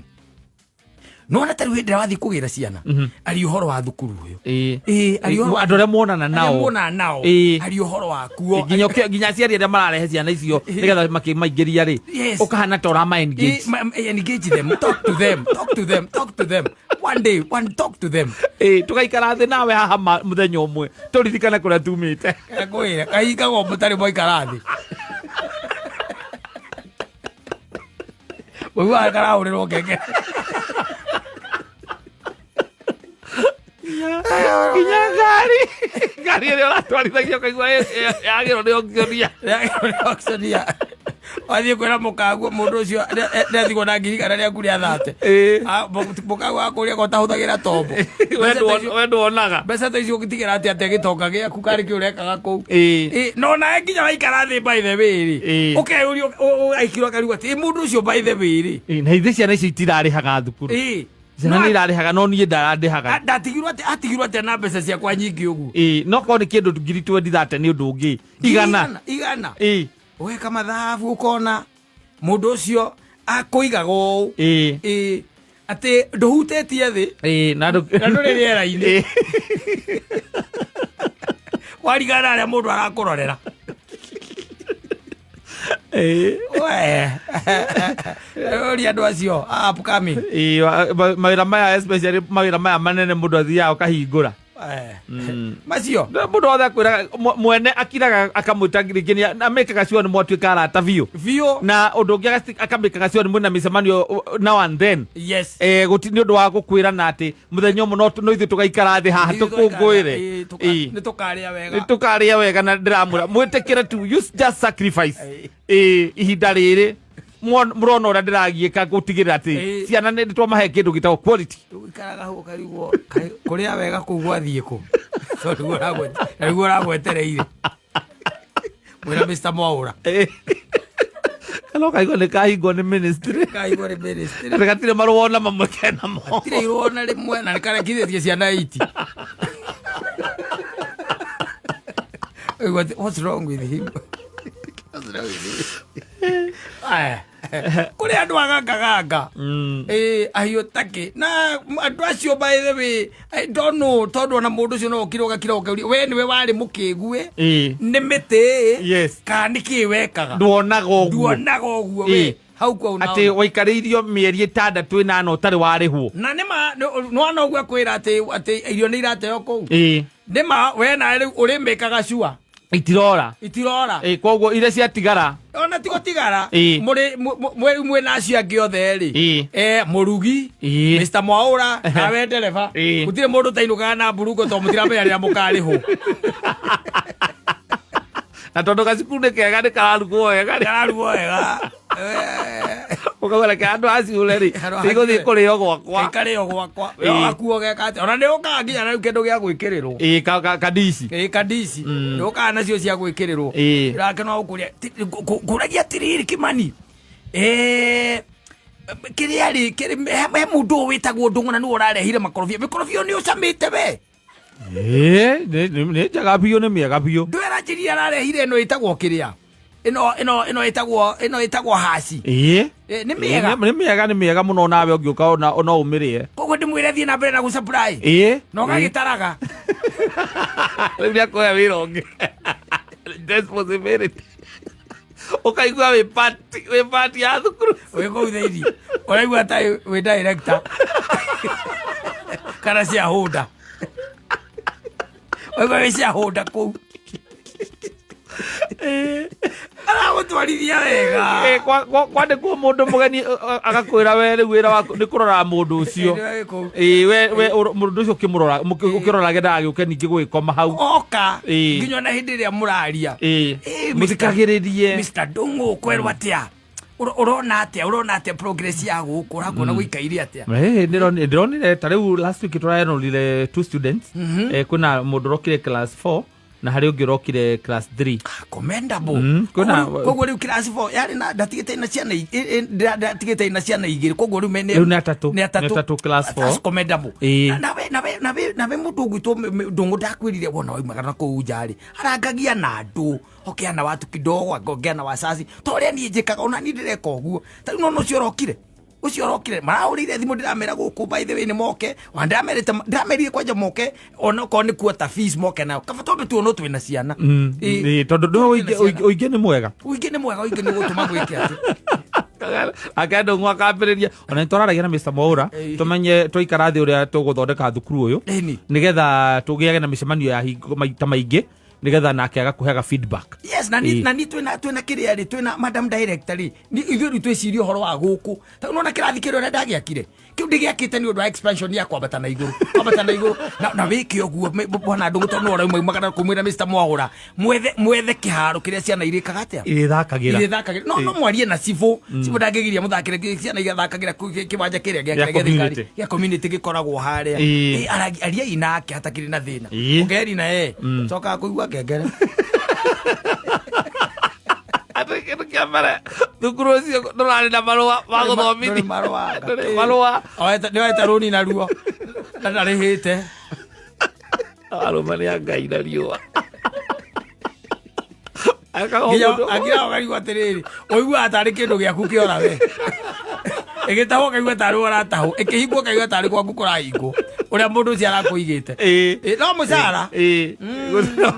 A: Nĩwona ta rĩu hĩndĩ ĩrĩa wathiĩ kũgĩra ciana aria ũhoro wa thukuru ũyũ.
B: Ĩĩ.
A: Ĩĩ, aria ũhoro-
B: Andũ arĩa muonana
A: arĩa
B: nao.
A: muonana nao.
B: Ĩĩ.
A: Aria ũhoro wakuo.
B: Nginya aciari arĩa mararehe ciana icio nĩgetha makĩmaingĩria rĩ
A: Yes.
B: ũkahana ta ũrama engage.
A: Engage them, talk to them, talk to them, talk to them. One day, one talk to them.
B: Ĩĩ, tũgaikara thĩ nawe haha mũthenya ũmwe tũririkane kũrĩa tumĩte.
A: Ngwĩre, kahingagwo mũtarĩ mwaikara thĩ. Ũiguaga karahũrĩrwo ngenge.
B: Nginya ngari ĩrĩa ũratwarithagia ũkaigua yagĩrwo nĩ auctioneer.
A: Auctioneer. Wathiĩ kwĩra mũkaguo mũndũ ũcio nĩathigwo na ngiri igana rĩaku rĩa thate.
B: Ĩĩ.
A: Mũkaguo akũria ko ũtahũthagĩra tombo.
B: We nduonaga.
A: Mbeca ta icio ũgĩtigĩra atĩa atĩa gĩtonga gĩaku karĩ kĩ ũrekaga kũu.
B: Ĩĩ.
A: Ĩ, no nawe nginya waikara thĩ by the way rĩ
B: Ĩĩ.
A: ũkeyũria aikirwo akarigwo atĩ ĩ mũndũ ũcio by the way rĩ.
B: Ĩĩ, na ithe ciana icio itirarĩhaga thukuru.
A: Ĩĩ.
B: Ciana nĩ irarĩhaga no niĩ ndarandĩhaga.
A: Ndatigirwo atĩa atigirwo atĩa na mbeca ciakwa nyingĩ ũguo.
B: Ĩĩ, no korwo nĩ kĩndũ ngiri twendi thate nĩ ũndũ ũngĩ. Igana.
A: Igana.
B: Ĩĩ.
A: Ũgeka mathabu ũkona mũndũ ũcio akũigaga ũũ.
B: Ĩĩ.
A: Ĩĩ. Atĩ ndũhutĩtie thĩ.
B: Ĩĩ, na ndũ
A: Na ndũrĩ rĩera-inĩ.
B: Ĩĩ.
A: Warigana harĩa mũndũ arakũrorera.
B: Ĩĩ.
A: We. Ũria andũ acio upcoming.
B: Ĩĩ, mawĩra maya especially mawĩra maya manene mũndũ athiaga ũkahingũra.
A: Macio.
B: Mũndũ wothe akwĩraga mwene akiraga akamwĩta rĩngĩ amĩkaga sure nĩ mwatuĩka arata biũ.
A: Biũ.
B: Na ũndũ ũngĩ akamĩkaga sure nĩ mwĩna mĩcemanio now and then.
A: Yes.
B: Gũti nĩ ũndũ wa gũkwĩra na atĩ mũthenya ũmwe no ithuĩ tũgaikara thĩ haha tũkũngũĩre. Ĩĩ.
A: Nĩ tũkarĩa wega.
B: Nĩ tũkarĩa wega na ndĩramwĩra mwĩtĩkĩre tu you just sacrifice.
A: Ĩĩ.
B: Ĩĩ, ihinda rĩrĩ mũrona ũrĩa ndĩragiĩka gũtigĩrĩra atĩ
A: Ĩĩ.
B: ciana nĩ twamahe kĩndũ gĩtagwo quality.
A: Ũikaraga hau ũkarigwo kũrĩa wega kũu gwathiĩ kũ. Tondũ nĩguo ũragwetereire. Mwĩra Mr. Mwaũra.
B: Ĩĩ. Kana ũkaigua nĩ kahingwo nĩ ministry.
A: Kahingwo nĩ ministry.
B: Atĩ gatirĩ marũa ona mamwe kenamo.
A: Gatirĩ irũa ona rĩmwe na nĩ karekithĩtie ciana 80. Ũigua atĩ, what's wrong with him? What's wrong with him? Aya. Kũrĩ andũ agangaganga. Ĩĩ, ahiũ takĩ. Na andũ acio by the way, I don't know, tondũ ona mũndũ ũcio no ũkire ũgakira ũkeuria, we nĩwe warĩ mũkĩgu ĩ?
B: Ĩĩ.
A: Nĩ mĩtĩ ĩ?
B: Yes.
A: Kana nĩ kĩĩ wekaga?
B: Nduonaga ũguo.
A: Nduonaga ũguo
B: Ĩĩ.
A: we. Hau kwa unaona.
B: Atĩ waikarĩirio mĩeri ĩtandatũ ĩnana ũtarĩ warĩhwo.
A: Na nĩ ma, nĩwona ũguo akwĩra atĩ irio nĩ irateo kũu.
B: Ĩĩ.
A: Nĩ ma, we nawe rĩu ũrĩmĩkaga sure.
B: Itirora.
A: Itirora.
B: Ĩĩ, koguo iria ciatigara.
A: Ona ti gũtigara.
B: Ĩĩ.
A: Mũrĩ, mwĩ na acio angĩ othe rĩ.
B: Ĩĩ.
A: Mũrugi.
B: Ĩĩ.
A: Mr. Mwaũra, nawe ndereba.
B: Ĩĩ.
A: Gũtirĩ mũndũ ũtainũkaga na mburungo tondũ mũtiramenya rĩrĩa mũkarĩhwo.
B: Na tondũ gacukuru nĩ kega nĩ kararugwo wega rĩ.
A: Kararugwo wega.
B: Ũkauga reke andũ aciũre rĩ,
A: Handũ
B: igũthiĩ
A: haciũre.
B: kũrĩo gwakwa.
A: Ikarĩo gwakwa. We
B: Ĩĩ.
A: waku ũgeka atĩa? Ona nĩ ũkaga nginya na rĩu kĩndũ gĩa gwĩkĩrĩrwo.
B: Ĩĩ, kandici.
A: Ĩĩ, kandici. Nĩ ũkaga nacio cia gwĩkĩrĩrwo.
B: Ĩĩ.
A: Nake no gũkũria ngũragia atĩrĩrĩ Kĩmani. Kĩrĩa rĩ, he mũndũ ũyũ wĩtagwo Ndũng'ũ na nĩwe ũrarehire makorobia. Mĩkorobia ĩyo nĩ ũcamĩte we.
B: Ĩĩ, nĩ njega biũ, nĩ mĩega biũ.
A: Ndũĩ aranjĩrire ararehire ĩno ĩtagwo kĩrĩa. Ĩno ĩtagwo haci.
B: Ĩĩ.
A: Nĩ mĩega.
B: Nĩ mĩega, nĩ mĩega mũno, nawe ũngĩũka ona no ũmĩrĩe.
A: Koguo ndĩmwĩre thiĩ na mbere na gũsupply.
B: Ĩĩ.
A: Na ũgagĩtaraga.
B: Rĩu nĩakũhe wĩra ũngĩ. Responsibility. Ũkaigua wĩ part ya thukuru.
A: Wĩ kũu thĩinĩ. Ũraigua ta wĩ director. Kana shareholder. Ũraigua wĩ shareholder kũu. Aragũtwarithia wega.
B: Kwandĩkwo mũndũ mũgeni agakwĩra we rĩu wĩra waku nĩ kũrora mũndũ ũcio.
A: Ĩĩ, kũu.
B: Ĩĩ, we mũndũ ũcio ũkĩmũrora, ũkĩrorage ndagagĩũke ningĩ gũgĩkoma hau.
A: Oka.
B: Ĩĩ.
A: Nginya ona hĩndĩ ĩrĩa mũraria.
B: Ĩĩ.
A: Ĩĩ,
B: Mũthikagĩrĩrie.
A: Mr. Ndung'u kwĩrwo atĩa? Ũrona atĩa progress ya gũkũ? Ũrakuona gũikaire atĩa?
B: Ĩĩ, ndĩronire ta rĩu last week tũraenrolire two students. Kwĩna mũndũ ũrokire class 4 na harĩ ũngĩ ũrokire class 3.
A: Commendable. Koguo rĩu class 4 yarĩ na ndatigĩte ina ciana ndatigĩte ina ciana igĩrĩ, koguo rĩu
B: Rĩu nĩ atatũ.
A: Nĩ atatũ.
B: Nĩ atatũ class 4.
A: That's commendable.
B: Ĩĩ.
A: Na nawe mũndũ ũgwĩtwo Ndung'u ndakwĩrire wona waumaga na kũu nja rĩ, arangagia na andũ, ongea na watu kidogo, ongea na wazazi, ta ũrĩa niĩ njĩkaga, ona niĩ ndĩreka ũguo. Ta rĩu nona ũcio ũrokire marahũrĩire thimũ, ndĩramera gũkũ, by the way, nĩ moke, ona ndĩramerire kwanja moke ona okorwo nĩ quarter fees moke nayo, kaba twambe tuonwo twĩna ciana. Ĩĩ.
B: Ĩĩ, tondũ ndũ
A: Twĩna ciana.
B: Ũingĩ nĩ mwega.
A: Ũingĩ nĩ mwega, ũingĩ nĩ gũtũma gwĩke atĩ
B: Ake Ndung'u akambĩrĩria ona nĩ twararagia na Mr. Mwaura.
A: Ĩĩ.
B: Tũmenye twaikara thĩ ũrĩa tũgũthondeka thukuru ũyũ,
A: Ĩni.
B: nĩgetha tũgĩage na mĩcemanio ya hingo maita maingĩ, nĩgetha nake agakũheaga feedback.
A: Yes, na ni na ni twina kĩrĩa rĩ, twina madam director rĩ, ni ithuĩ rĩu twĩcirie ũhoro wa gũkũ. Ta rĩu nona kĩrathi kĩrĩa ũrĩa ndagĩakire kĩu, ndĩgĩakĩte nĩ ũndũ wa expansion ya kwambata na igũrũ, kwambata na igũrũ, na wĩke ũguo bwana Ndung'u, tondũ nĩwe ũrauma umagara kũmwĩra Mr. Mwaũra mwethe kĩharo kĩrĩa ciana irĩkaga atĩa.
B: Irĩthakagĩra.
A: Irĩthakagĩra. No mwarie na cibũ, cibũ ndangĩgiria mũthakĩre ciana igathakagĩra kũu kĩwanja kĩrĩa
B: Gĩa
A: gĩa thirikari
B: community.
A: gĩa community gĩkoragwo harĩa.
B: Ĩĩ.
A: Ĩ, ariai nake hatakĩrĩ na thĩna.
B: Ĩĩ.
A: Ũngeri na ye cokaga kũigua ngengere.
B: Atĩ kĩndũ kĩa mbere, thukuru ũcio ndũrarĩ na marũa ma gũthomithia.
A: Ndũrĩ marũa.
B: Ndũrĩ marũa.
A: Nĩoete rũni naruo na ndarĩhĩte.
B: Arũme nĩ a Ngai na riũa.
A: Nginya akira ũkaigua atĩrĩrĩ, ũiguaga tarĩ kĩndũ gĩaku kĩora we, ĩgĩtahwo ũkaigua tarĩ we ũratahwo, ĩkĩhingwo ũkaigua tarĩ gwaku kũrahingwo, ũrĩa mũndũ ũcio arakũigĩte.
B: Ĩĩ.
A: Ĩ, no mũcara.
B: Ĩĩ,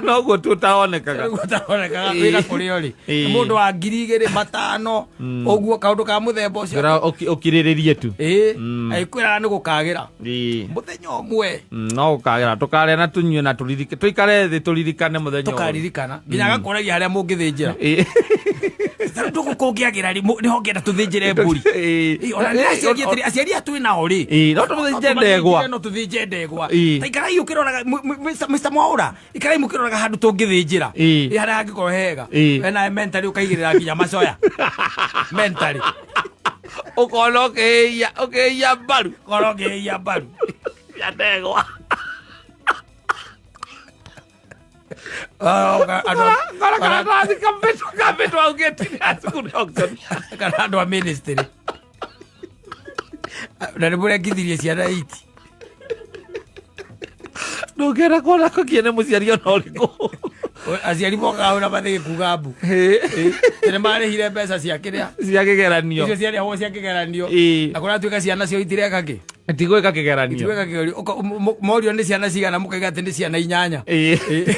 B: noguo tu ũtaonekaga.
A: Ũguo ũtaonekaga.
B: Ĩĩ.
A: Wĩra kũrĩ ũrĩ
B: Ĩĩ.
A: mũndũ wa 2,000 5,000 ũguo, kaũndũ ka mũthemba ũcio.
B: Ngĩra ũkirĩrĩrie tu.
A: Ĩĩ, agĩkwĩraga nĩ gũkagĩra mũthenya ũmwe.
B: No gũkagĩra, tũkarĩa na tũnyue na tũririke, tũikare thĩ tũririkane mũthenya ũyũ.
A: Tũkaririkana nginya agakoragia harĩa mũngĩthĩnjĩra. Tarĩu ndũgũ kũngĩagĩra rĩ, nĩho ngĩenda tũthĩnjĩre mbũri. Ĩĩ, ona nĩ aciari atĩrĩ, aciari aya twĩ nao rĩ.
B: Ĩĩ, no tũthĩnje ndegwa.
A: No tũthĩnje ndegwa.
B: Ĩĩ.
A: Ta ikarai ũkĩroraga Mr. Mwaũra, ikarai mũkĩroraga handũ tũngĩthĩnjĩra.
B: Ĩĩ.
A: Ĩ, harĩa hangĩkorwo hega.
B: Ĩĩ.
A: We nawe mentally ũkaigĩrĩra nginya macoya mentally.
B: Ũkona ũkĩhĩia mbaru.
A: Korwo ũkĩhĩia mbaru
B: ya ndegwa.
A: Ah,
B: Kora karatathi kambĩtwo augĩte nĩ cukuru auction.
A: Kana andũ a ministry na nĩ mũrengithirie ciana iti.
B: Ndũngĩenda kuona kũkie nĩ mũciari ona ũrĩkũ.
A: Aciari mokaga na mathĩgĩ kuga mbu nĩ marĩhire mbeca cia kĩrĩa.
B: Cia kĩgeranio.
A: Icio ciarĩhwo cia kĩgeranio.
B: Ĩĩ.
A: Na kũratuĩka ciana cio itireka kĩ.
B: Itigwĩka kĩgeranio.
A: Itigwĩka kĩgeranio. Morio nĩ ciana cigana, mũkaiga atĩ nĩ ciana inyanya.
B: Ĩĩ.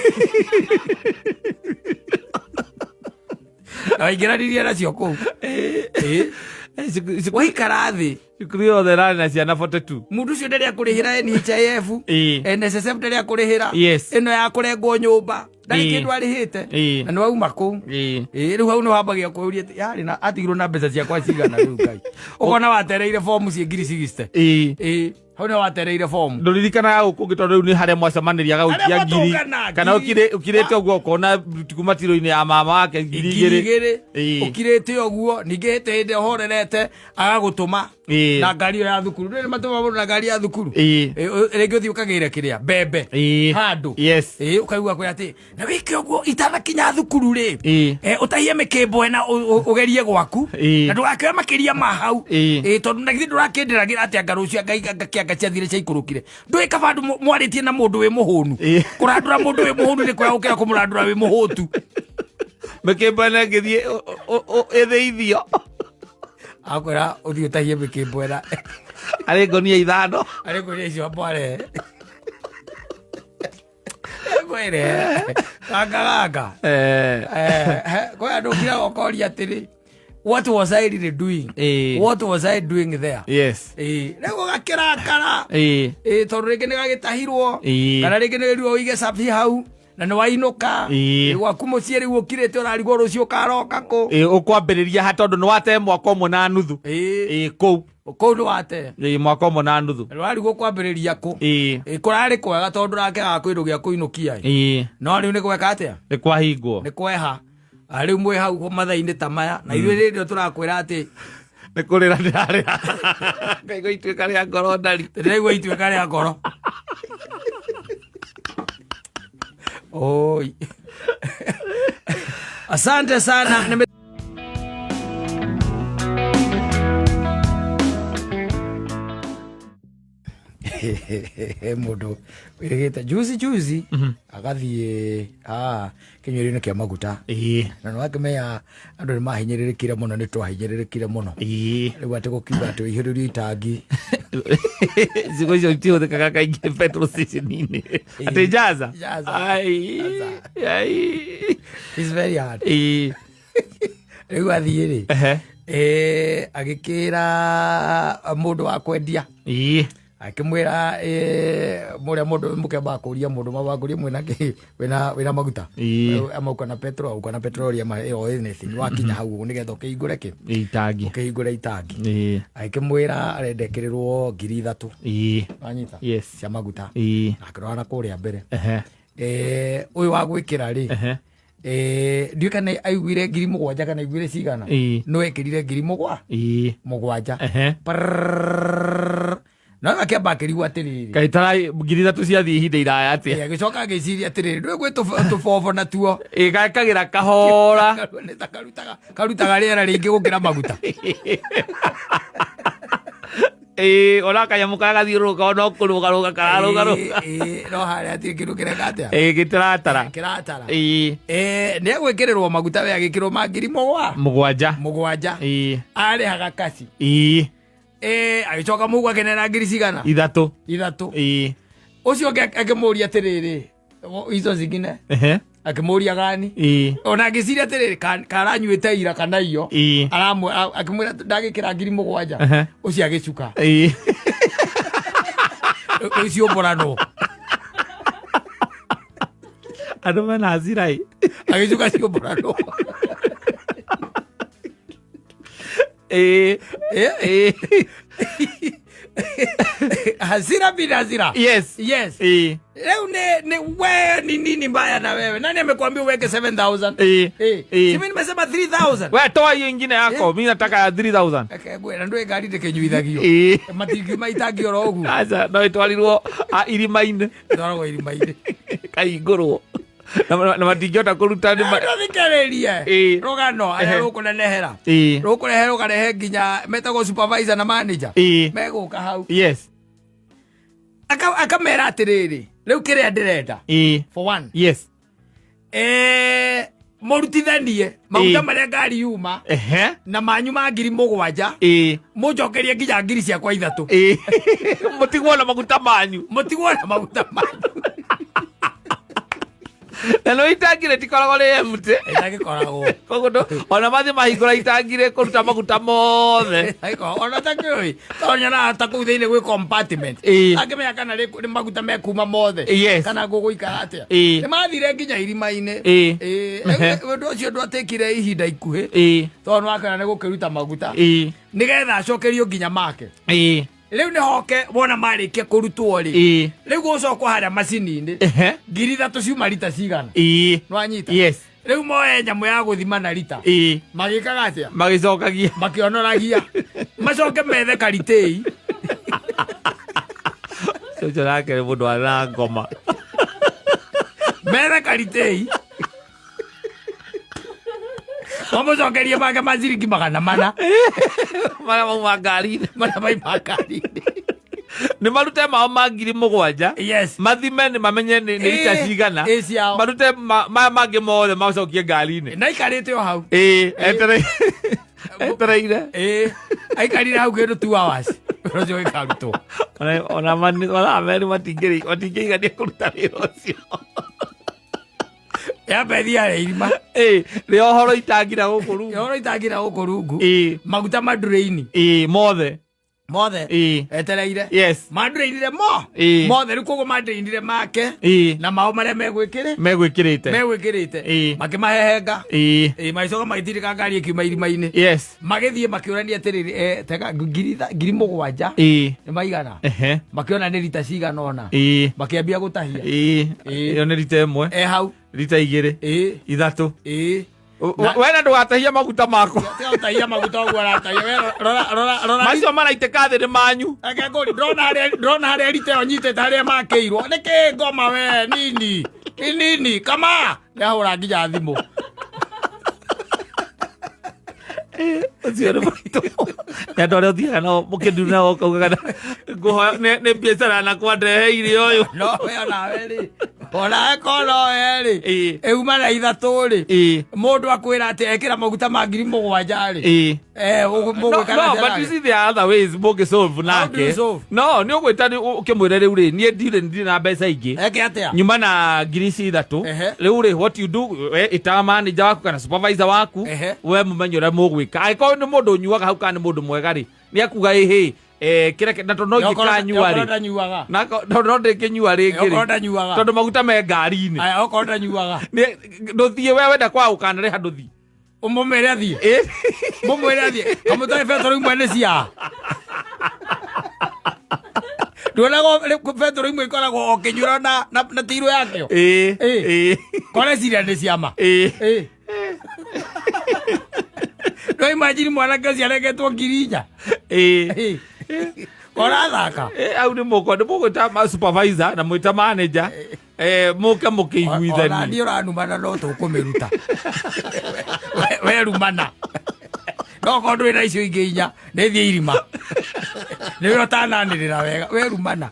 A: Na waingĩranirie nacio kũu. Ĩĩ. Waikara thĩ.
B: Cukuru yothe ĩrarĩ na ciana 42.
A: Mũndũ ũcio ndarĩ akũrĩhĩra NHIF. NSSF ndarĩ akũrĩhĩra. Ĩno ya kũrengwo nyũmba ndarĩ kĩndũ arĩhĩte. Na nĩ wauma kũu. Ĩĩ, rĩu hau nĩ wambagia kwĩũria atĩ yarĩ na atigirwo na mbeca ciakwa cigana rĩu, Ngai, ũkona watereire fomu ciĩ 60,000.
B: Ĩĩ.
A: Ĩĩ. Hau nĩ watereire fomu.
B: Ndũririkanaga gũkũ ũngĩ tondũ rĩu nĩ harĩa mwacemanĩria
A: Harĩa
B: gagũikia ngiri
A: mwatũngana,
B: kana
A: ngiri.
B: ũkirĩte ũguo ũkona kuma tiro-inĩ ya mama wake ngiri
A: Ngiri
B: igĩrĩ.
A: igĩrĩ.
B: Ĩĩ.
A: Ũkirĩte ũguo, ningĩ hĩndĩ ĩrĩa ũhorerete agagũtũma na ngari ĩyo ya thukuru. Ndũrĩ matũma mũndũ na ngari ya thukuru. Rĩngĩ ũthiĩ ũkagĩre kĩrĩa mbembe handũ. Ũkaigua kwĩra atĩ na wĩke ũguo itanakinya thukuru rĩ, ũtahie mĩkĩmbo ĩna ũgerie gwaku na ndũgakĩoe makĩria ma hau. Tondũ na githĩ ndũrakĩndĩragĩra atĩ anga rũciũ anga kĩanga ciathire ciaikũrũkire. Ndũĩ kaba andũ mwarĩtie na mũndũ wĩ mũhũnu. Kũrandũra mũndũ wĩ mũhũnu nĩ kwega gũkĩra kũmũrandũra wĩ mũhũtu.
B: Mĩkĩmbo ĩno ĩngĩthiĩ ĩthĩithio.
A: Akwĩra ũthiĩ ũtahie mĩkĩmbo ĩna.
B: Arĩ ngonia 5.
A: Arĩ ngonia icio mwarehe. Ngwĩre ganga ganga. Kwĩ andũ ũkiraga ũkoria atĩrĩ, what was I really doing? What was I doing there? Rĩu ũgakĩrakara. Tondũ rĩngĩ nĩ gagĩtahirwo kana rĩngĩ nĩ wĩrirwo ũige cabi hau na nĩ wainũka. Gwaku mũciĩ rĩu ũkirĩte ũrarigwo rũciũ ũkaroka kũ.
B: Ũkwambĩrĩria ha tondũ nĩ wate mwaka ũmwe na nuthu. Kũu.
A: Kũu nĩ wate.
B: Mwaka ũmwe na nuthu.
A: Nĩ warigwo kwambĩrĩria kũ. Kũrarĩ kwega tondũ ndũrakĩaga kĩndũ gĩa kũinũkia. No rĩu nĩ gweka atĩa?
B: Nĩ kwahingwo.
A: Nĩ kweha. Rĩu mwĩ hau mathaa-inĩ ta maya na ithuĩ rĩrĩ tũrakwĩra atĩ
B: nĩ kũrĩra ndĩrarĩra. Ngaigua ituĩka rĩa ngoro ndari.
A: Ndĩraigua ituĩka rĩa ngoro. Oi. Asante sana. Mũndũ wĩrĩgĩte juzi juzi agathiĩ haha kĩnyuĩro-inĩ kĩa maguta. Na nĩ wakĩmenya andũ nĩ mahinyĩrĩrĩkire mũno, nĩ twahinyĩrĩrĩkire mũno. Rĩu atĩ gũkiuga atĩ ũihũrĩrio itangi.
B: Ciugo icio itihũthĩkaga kaingĩ petrol station-inĩ. Atĩ jaza.
A: Jaza.
B: Ai.
A: Jaza.
B: Ai.
A: It's very hard. Rĩu athiĩ rĩ, agĩkĩra mũndũ wa kwendia. Akĩmwĩra, mũrĩa mũndũ mũkĩambaga kũria mũndũ mabakũria mwĩna kĩ, wĩna maguta. Ama uko na petrol, uko na petroleum or anything. Wakinya hau ũguo nĩgetha ũkĩhingũre kĩ?
B: Itangi.
A: Ũkĩhingũre itangi. Agĩkĩmwĩra arenda ĩkĩrĩrwo ngiri ithatũ. Wanyita? Cia maguta. Akĩrora na kũrĩa mbere. Ũyũ wa gwĩkĩra rĩ, ndiũĩ kana aiguire ngiri mũgwanja kana aiguire cigana. No ekĩrire ngiri mũgwanja. Prrrr. No akĩamba akĩrigwo atĩrĩrĩ.
B: Kaĩ tara ngiri ithatũ ciathiĩ ihinda iraya atĩa?
A: Agĩcoka agĩciria atĩrĩrĩ, ndũĩ gwĩ tũbobo natuo.
B: Gakagĩra kahora.
A: Nĩ ta karutaga rĩera rĩingĩ gũkĩra maguta.
B: Ona kanyamũ karĩa gathiũrũrũka no kũrũgarũga kararũgarũga.
A: No harĩa hatirĩ kĩndũ kĩreka atĩa?
B: Gĩtiratara.
A: Kĩratara. Nĩ egwĩkĩrĩrwo maguta we agĩkĩrwo ma ngiri
B: mũgwanja.
A: Mũgwanja. Arĩhaga kaci. Agĩcoka mũguo akĩnena ngiri cigana?
B: Ithatũ.
A: Ithatũ. Ũcio ũngĩ akĩmũria atĩrĩrĩ, izo zingine? Akĩmũria gani? Ona agĩciria atĩrĩrĩ, karanyuĩte ira kana iyo. Akĩmwĩra ndagĩkĩra ngiri mũgwanja. Ũcio agĩcuka. Ũcio ũmũranwo.
B: Andũ mena hasira ĩ.
A: Agĩcuka ciũmbũranwo. Hasira bila hasira. Yes. Leo ni we ni nini mbaya na wewe? Nani amekuambia uweke 7000? Si mimi nimesema 3000.
B: We toa hiyo ingine yako. Mimi nataka ya 3000.
A: Okay, bwana ndio ngari ndikinyuithagio. Matingiuma itangi oro ũguo.
B: Acha, no itwarirwo irima-inĩ.
A: Itwaragwo irima-inĩ.
B: Kaihingũrwo. Na matingĩhota kũruta nĩ ma-
A: Ndũthikĩrĩrie. Rũgano arĩa rũkũnenehera. Rũkũrehe rũkarehe nginya metagwo supervisor na manager. Megũka hau. Akamera atĩrĩrĩ, rĩu kĩrĩa ndĩrenda. For one. Mũrutithanie maguta marĩa ngari yuma na manyu ma ngiri mũgwanja. Mũnjokerie nginya ngiri ciakwa ithatũ.
B: Mũtigwo na maguta manyu.
A: Mũtigwo na maguta manyu.
B: Na no itangi rĩtikoragwo rĩ empty.
A: Ĩtagĩkoragwo.
B: Koguo ona mathiĩ mahingũra itangi rĩkũruta maguta mothe.
A: Ĩtagĩkoragwo. Ona takĩũĩ, tondũ nyonaga ta kũu thĩinĩ gwĩ compartment. Angĩmenya kana nĩ maguta mekuma mothe. Kana gũgũikara atĩa. Nĩ mathire nginya irima-inĩ. Ũndũ ũcio ndwatĩkire ihinda ikuhĩ. Tondũ nĩ wakĩona nĩ gũkĩruta maguta. Nĩgetha acokerio nginya make. Rĩu nĩ hoke wona marĩkia kũrutwo rĩ, rĩu gũcokwo harĩa macini-inĩ, 3,000 ciuma rita cigana. Nĩwanyita?
B: Yes.
A: Rĩu moe nyamũ ya gũthima na rita. Magĩkaga atĩa?
B: Magĩcokagia.
A: Makĩonoragia, macoke methe karitĩi.
B: Ũcio nake nĩ mũndũ warĩ na ngoma.
A: Methe karitĩi, mamũcokerie make ma ciringi 400.
B: Marĩa mauma ngari-inĩ.
A: Marĩa mauma ngari-inĩ.
B: Nĩ marute mao ma 7,000.
A: Yes.
B: Mathime nĩ mamenye nĩ rita cigana.
A: Ĩ ciao.
B: Marute maya mangĩ mothe macokie ngari-inĩ.
A: Na ikarĩte o hau.
B: Ĩ etereire.
A: Ĩ aikarire hau kĩndũ 2 hours, ũcio gĩkarutwo.
B: Ona mathaa merĩ matingĩigania kũruta wĩra ũcio.
A: Ya bethi yarĩa irima.
B: Ĩ rĩ ũhoro itangira gũkũ rungu.
A: Ũhoro itangira gũkũ rungu.
B: Ĩ.
A: Maguta mandurĩini.
B: Ĩ mothe.
A: Mothe.
B: Ĩ.
A: Etereire.
B: Yes.
A: Mandurĩinire mo.
B: Ĩ.
A: Mothe rĩu koguo mandurĩinire make.
B: Ĩ.
A: Na mao marĩa megwĩkĩrĩ.
B: Megwĩkĩrĩte.
A: Megwĩkĩrĩte.
B: Ĩ.
A: Makĩmahehenga.
B: Ĩ.
A: Ĩ magĩcoka magĩtindĩka ngari ĩkiuma irima-inĩ.
B: Yes.
A: Magĩthiĩ makĩũrania atĩrĩrĩ, tega 7,000.
B: Ĩ.
A: Nĩ maigana.
B: Ehe.
A: Makĩona nĩ rita cigana ũna.
B: Ĩ.
A: Makĩambia gũtahia.
B: Ĩ.
A: Ĩ.
B: Ĩyo nĩ rita ĩmwe.
A: E hau.
B: Rita igĩrĩ.
A: Ĩ.
B: Ithatũ.
A: Ĩ.
B: Wena ndũgatahia maguta makwa.
A: Tiga gũtahia maguta ũguo aratahia. We rora, rora, rora.
B: Macio maraitĩka thĩ nĩ manyu.
A: Reke ngũri, ndĩrona harĩa rita ĩyo nyitĩte harĩa makĩirwo. Nĩ kĩ ngoma we, nini. Nĩ nini, kama. Nĩahũra nginya thimũ.
B: Ũcio nĩ mũritũ. Nĩ andũ arĩa ũthiaga nao mũkĩndu nao ũkauga kana ngũhoya nĩ biacara na kwandeheire ũyũ.
A: No we onawe rĩ. Onawe kono we rĩ.
B: Ĩ.
A: Ĩuma na ithatũ rĩ.
B: Ĩ.
A: Mũndũ akwĩra atĩ ekĩra maguta ma 7,000 rĩ.
B: Ĩ.
A: Mũgwĩka
B: No,
A: na
B: but
A: njĩra
B: you see there are other ways mũngĩsolve
A: How do you
B: nake.
A: solve?
B: No, nĩ ũgwĩta nĩ ũkĩmwĩre rĩu rĩ, niĩ ndirĩ na mbeca ingĩ.
A: Eke atĩa?
B: Nyuma na ngiri ici ithatũ.
A: Ehe.
B: Rĩu rĩ, what you do, we ĩta manager waku kana supervisor waku,
A: Ehe.
B: we mũmenye ũrĩa mũgwĩka. Angĩkorwo nĩ mũndũ ũnyuaga hau kana nĩ mũndũ mwega rĩ, nĩ akuga ĩhĩ, kĩreke, na tondũ no ingĩkanyua
A: Okorwo
B: rĩ.
A: ndanyuaga.
B: Na tondũ no ndĩkĩnyua rĩngĩ
A: Okorwo
B: rĩ.
A: ndanyuaga.
B: Tondũ maguta me ngari-inĩ.
A: Aya, okorwo ndanyuaga.
B: Ndũthiĩ we wenda kwaga gũkanarĩha ndũthiĩ.
A: Ũmũmwĩre athiĩ.
B: Ĩ.
A: Mũmwĩre athiĩ. Kamũtare betũrũ imwe nĩ cia. Nduonaga betũrũ imwe ikoragwo o kĩnyuĩro na tirũ yakĩo.
B: Ĩ.
A: Ĩ.
B: Ĩ.
A: Kore ciria nĩ ciama.
B: Ĩ.
A: Ĩ. No imagine mwanake ũcio arengetwo 4,000.
B: Ĩ.
A: Ĩ. Ũrathaka.
B: Au nĩ mũkwa nĩ mũgwĩta supervisor na mwĩta manager. Mũke mũkĩiguithanie.
A: Ona niĩ ũranumana no tũkũmĩruta. We rumana. No korwo ndũrĩ na icio ingĩ inya, nĩ thiĩ irima. Nĩ we ũtananĩrĩra wega, we rumana.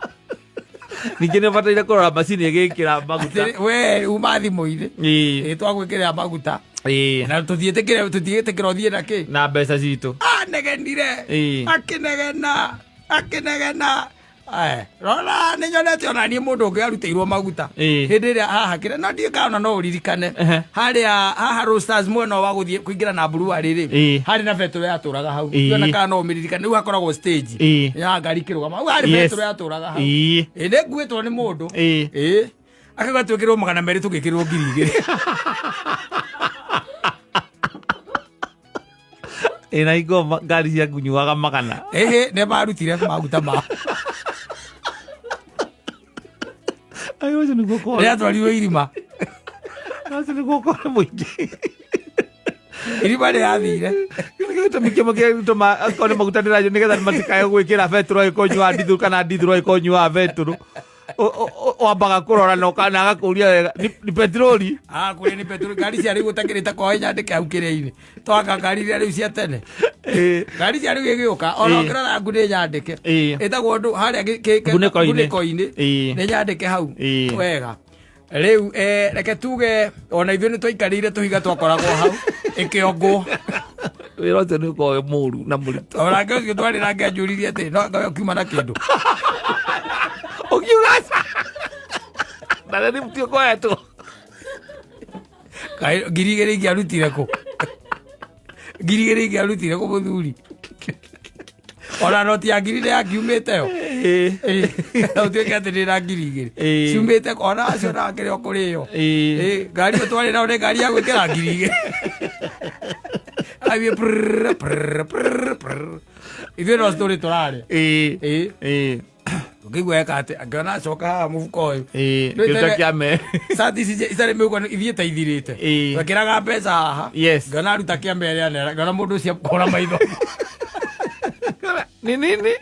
B: Ningĩ nĩ ũbataire kũrora macini ĩgĩkĩra maguta.
A: Atĩrĩ, we uma thimũ-inĩ.
B: Ĩ.
A: Ĩ, twagwĩkĩrĩra maguta.
B: Ĩ.
A: Na tũtiĩtĩkĩra ũthiĩ na kĩ?
B: Na mbeca citũ.
A: Anegenire.
B: Ĩ.
A: Akĩnegena. Akĩnegena. Aya, rora nĩ nyonete ona niĩ mũndũ ũngĩ arutĩirwo maguta.
B: Ĩ.
A: Hĩndĩ ĩrĩa haha kĩrĩa, no ndiũĩ kana no ũririkane.
B: Ehe.
A: Harĩa haha Roasters mwena wa gũthiĩ kũingĩra na brewery rĩ.
B: Ĩ.
A: Harĩ na betũrũ yatũraga hau.
B: Ĩ.
A: Ndiona kana no ũmĩririkane. Rĩu hakoragwo stage.
B: Ĩ.
A: Ya ngari ĩkĩrũgama. Hau harĩ
B: Yes.
A: betũrũ yatũraga hau.
B: Ĩ.
A: Ĩ, nĩ nguĩtwo nĩ mũndũ.
B: Ĩ.
A: Ĩ. Akauga twĩkĩrwo 200 tũgĩkĩrwo 2,000.
B: Ĩ, na ingo ngari ciaku nyuaga magana.
A: Ĩhĩ, nĩ marutire maguta ma.
B: Ai, ũcio nĩguo ũkorwo.
A: Rĩatwarirwo irima.
B: Ũcio nĩguo ũkorwo mũingĩ.
A: Irima rĩrathire.
B: Gĩtũmi kĩmwe kĩrĩa gĩtũma akorwo nĩ maguta ndĩranyua nĩgetha matikae gwĩkĩra betũrũ angĩkorwo ũnyuaga ndithũrũ kana ndithũrũ angĩkorwo ũnyuaga betũrũ. Wambaga kũrora na na agakũria wega ni petroli.
A: Kũrĩa nĩ petroli. Ngari cia rĩu ũtakĩrĩte kwa nyandĩke hau kĩrĩa-inĩ. Twaka ngari iria rĩu cia tene. Ngari cia rĩu ĩgĩũka, ona ũkĩrora ngu nĩ nyandĩke. Ĩtagwo ũndũ harĩa
B: Ngunĩko-inĩ.
A: ngunĩko-inĩ. Nĩ nyandĩke hau. Wega. Rĩu, reke tuge ona ithuĩ nĩ twaikarĩire tũhiga twakoragwo hau ĩkĩongwo.
B: Wĩra ũcio nĩ ũkoragwo wĩ mũru na mũritũ.
A: Ona nake ũcio twarĩ nake anjũririe atĩ, no anga we ũkiuma na kĩndũ.
B: Ũkiuga aca. Na rĩu ti ũkoretwo.
A: Kaĩ, 2,000 ingĩarutire kũ? 2,000 ingĩarutire kũ mũthuri? Ona noti ya ngiri nĩ yakiumĩte yo. Ũtuĩke atĩ ndĩ na 2,000. Ciumĩte kũ? Ona acio nakĩrĩ o kũrĩo. Ngari ĩyo twarĩ nayo nĩ ngari ya gwĩkĩra 2,000. Athiĩ prrrr, prrrr, prrrr, prrrr. Ithuĩ no tũrĩ tũrarĩa.
B: Ĩĩ.
A: Ĩĩ.
B: Ĩĩ.
A: Ũkĩigua eka atĩ angĩona acoka haha mũbuko ũyũ.
B: Ĩĩ.
A: Nĩ
B: Kĩruta
A: tene-
B: kĩa me.
A: Cati ici itarĩ mĩhuko nĩ- ithiĩte ithirĩte.
B: Ĩĩ.
A: Twekĩraga mbeca haha.
B: Yes.
A: Ngĩona aruta kĩa mere anera. Ngĩona mũndũ ũcio akũra maitho.
B: Ni nini?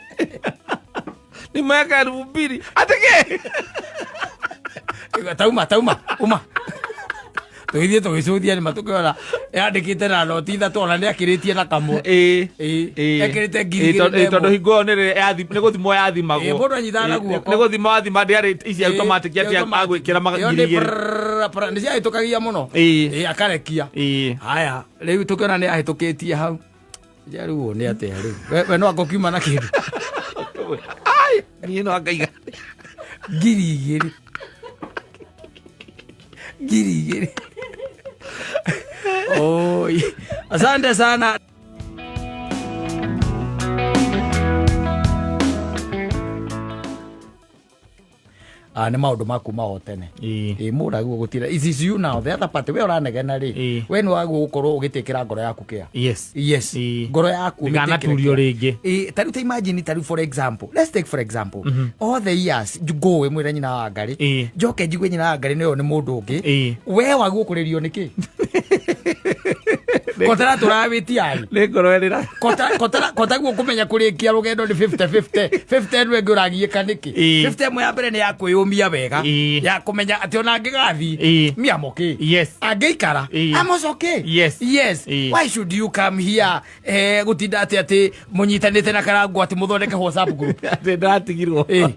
B: Ni mwaka 2000. Atĩkĩ?
A: Igua, Tauma tauma uma. Tũgĩthiĩ tũgĩcũthia nĩma tũkĩona yandĩkĩte na noti ithatũ ona nĩ akĩrĩtie na kamwe.
B: Ĩĩ.
A: Ĩĩ.
B: Ĩĩ.
A: Ekĩrĩte ngiri
B: Ĩĩ,
A: igĩrĩ na
B: ĩĩ, tondũ
A: ĩmwe.
B: hingo ĩyo nĩ rĩ- nĩ gũthimwo yathimagwo.
A: Ĩĩ, mũndũ anyitaga na
B: Ĩĩ,
A: guoko.
B: nĩ gũthima wathima ndĩarĩ ici automatic atĩ agwĩkĩra
A: Ĩyo
B: ngiri
A: nĩ
B: igĩrĩ.
A: prrrr, prrrr, nĩ ciahĩtũkagia mũno.
B: Ĩĩ.
A: Ĩĩ, akarekia.
B: Ĩĩ.
A: Haya, rĩu tũkĩona nĩ ahĩtũkĩtie hau. Ja rĩu ũũ nĩ atĩa rĩu? We we no anga ũkiuma na kĩndũ.
B: Ai, niĩ no angaiga.
A: 2000. 2000. Oi. Asante sana. Ah, nĩ maũndũ ma kuma o tene.
B: Ĩĩ.
A: Ĩ mũragwo gũtira. It is you now the other party we ũranegena rĩ.
B: Ĩĩ.
A: We nĩ wagwo gũkorwo ũgĩtĩkĩra ngoro yaku kĩa.
B: Yes.
A: Yes.
B: Ĩĩ.
A: Ngoro yaku ũmĩtĩkĩre
B: Ndĩkanaturio
A: kĩa.
B: rĩngĩ.
A: Ĩ, ta rĩu ta imagine ta rĩu for example let's take for example all the years ngũĩ mwĩre nyina wa ngarĩ
B: Ĩĩ.
A: njoke njigue nyina wa ngarĩ nĩyo nĩ mũndũ ũngĩ
B: Ĩĩ.
A: we wagwo kũrĩrio nĩkĩ kotara tũrawĩtia rĩ
B: Nĩ ngoro ĩrĩra.
A: kotaguo kũmenya kũrĩkia rũgendo nĩ 50 50 50 ĩno ĩngĩ ũragiĩka nĩkĩ
B: Ĩĩ.
A: 50 ĩmwe ya mbere nĩ ya kwĩyũmia wega
B: Ĩĩ.
A: ya kũmenya atĩ ona angĩgathiĩ
B: Ĩĩ.
A: me I'm okay
B: Yes.
A: angĩikara
B: Ĩĩ.
A: I'm also okay
B: Yes.
A: yes
B: Ĩĩ.
A: why should you come here eh, gũtinda atĩ atĩ mũnyitanĩte na karango atĩ mũthondeke whatsapp group
B: Atĩ ndĩratigirwo.
A: Ĩĩ.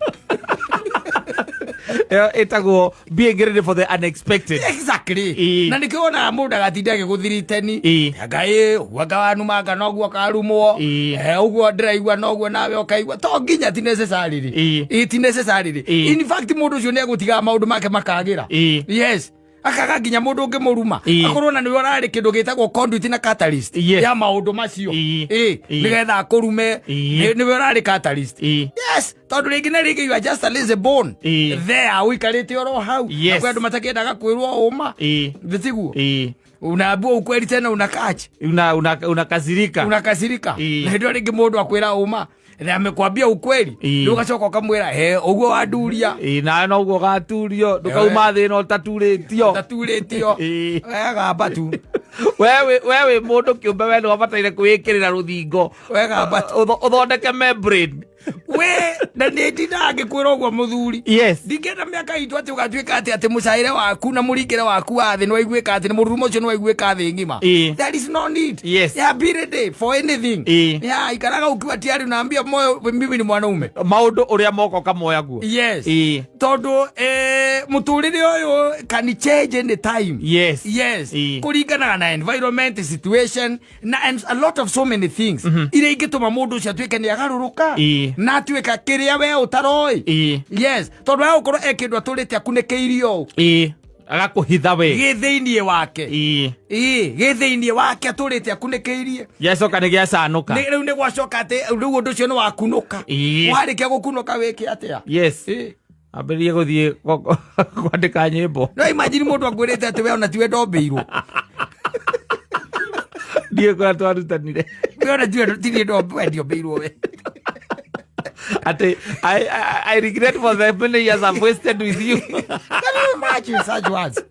B: Ĩyo ĩtagwo being ready for the unexpected.
A: Exactly.
B: Ĩĩ.
A: Na nĩkĩo wonaga mũndũ agatinda agĩgũthiriteni
B: Ĩĩ.
A: ngai ũguo anga wanumanga noguo karumwo
B: Ĩĩ.
A: Eh, ũguo ndĩraigua noguo nawe ũkaigua to nginya ti necessarily
B: Ĩĩ.
A: Ĩĩ, ti necessarily
B: Ĩĩ.
A: in fact mũndũ ũcio nĩ egũtigaga maũndũ make makagĩra
B: Ĩĩ.
A: yes akaga nginya mũndũ ũngĩmũruma
B: Ĩĩ.
A: akorwo na nĩwe ũrarĩ kĩndũ gĩtagwo conduit na catalyst
B: Yes.
A: ya maũndũ macio
B: Ĩĩ.
A: Ĩĩ,
B: Ĩĩ.
A: nĩgetha akũrume
B: Ĩĩ.
A: nĩwe ũrarĩ catalyst
B: Ĩĩ.
A: yes tondũ rĩngĩ na rĩngĩ you are just a lazy bone
B: Ĩĩ.
A: there ũikarĩte oro hau
B: Yes.
A: na kwĩ andũ matakĩendaga kwĩrwo ũma
B: Ĩĩ.
A: thĩ tiguo
B: Ĩĩ.
A: unaambiwa ukweli tena unakachi
B: Una una unakasirika.
A: unakasirika
B: Ĩĩ.
A: na hĩndĩ ĩyo rĩngĩ mũndũ akwĩra ũma na amekwambia ukweli
B: Ĩĩ.
A: rĩu ũgacoka ũkamwĩra he ũguo wanduria
B: Ĩĩ, nawe noguo ũgaturio ndũkauma thĩ ĩno ũtaturĩtio.
A: taturĩtio
B: Ĩĩ.
A: wegamba tu
B: We wĩ mũndũ kĩũmbe we nĩ wabataire kwĩĩkĩrĩra rũthingo
A: wegamba tu
B: ũthondeke membrane.
A: we na nĩ ndindaga ngĩkwĩra ũguo mũthuri
B: Yes.
A: ndingĩenda mĩaka itũ atĩ ũgatuĩka atĩ atĩ mũcaĩre waku na mũringĩre waku wa thĩ nĩwaiguĩka atĩ nĩ mũrurumo ũcio nĩwaiguĩka thĩ ng'ima
B: Ĩĩ.
A: there is no need
B: Yes.
A: ya be ready for anything
B: Ĩĩ.
A: ya ikaraga ukiwa tayari unaambia moyo mimi ni mwanaume
B: Maũndũ ũrĩa moka ũkamoya guo.
A: yes
B: Ĩĩ.
A: tondũ eh, mũtũrĩre ũyũ can change any time
B: Yes.
A: yes
B: Ĩĩ.
A: kũringanaga na environment situation na and a lot of so many things iria ingĩtũma mũndũ ũcio atuĩke nĩ agarũrũka
B: Ĩĩ.
A: na atuĩka kĩrĩa we ũtaroĩ
B: Ĩĩ.
A: yes tondũ agũkorwo e kĩndũ atũrĩte akunĩkĩirio ũũ
B: Ĩĩ. Agakũhitha we.
A: gĩ thĩiniĩ wake
B: Ĩĩ.
A: ĩĩ gĩ thĩiniĩ wake atũrĩte akunĩkĩirie
B: Gĩacoka nĩ gĩacanũka.
A: rĩu nĩ gwacoka atĩ rĩu ũndũ ũcio nĩ wakunũka
B: Ĩĩ.
A: warĩkia gũkunũka wĩke atĩa
B: Yes.
A: Ĩĩ.
B: Ambĩrĩrie gũthiĩ kwandĩka nyĩmbo.
A: no imagine mũndũ akwĩrĩte atĩ we ona tiwe ndombĩirwo
B: Ndiũĩ kũrĩa twarutanire.
A: we ona tiwe tirie ndiombĩirwo we
B: Atĩ I regret for the many years I've wasted with you.
A: Can you imagine such words?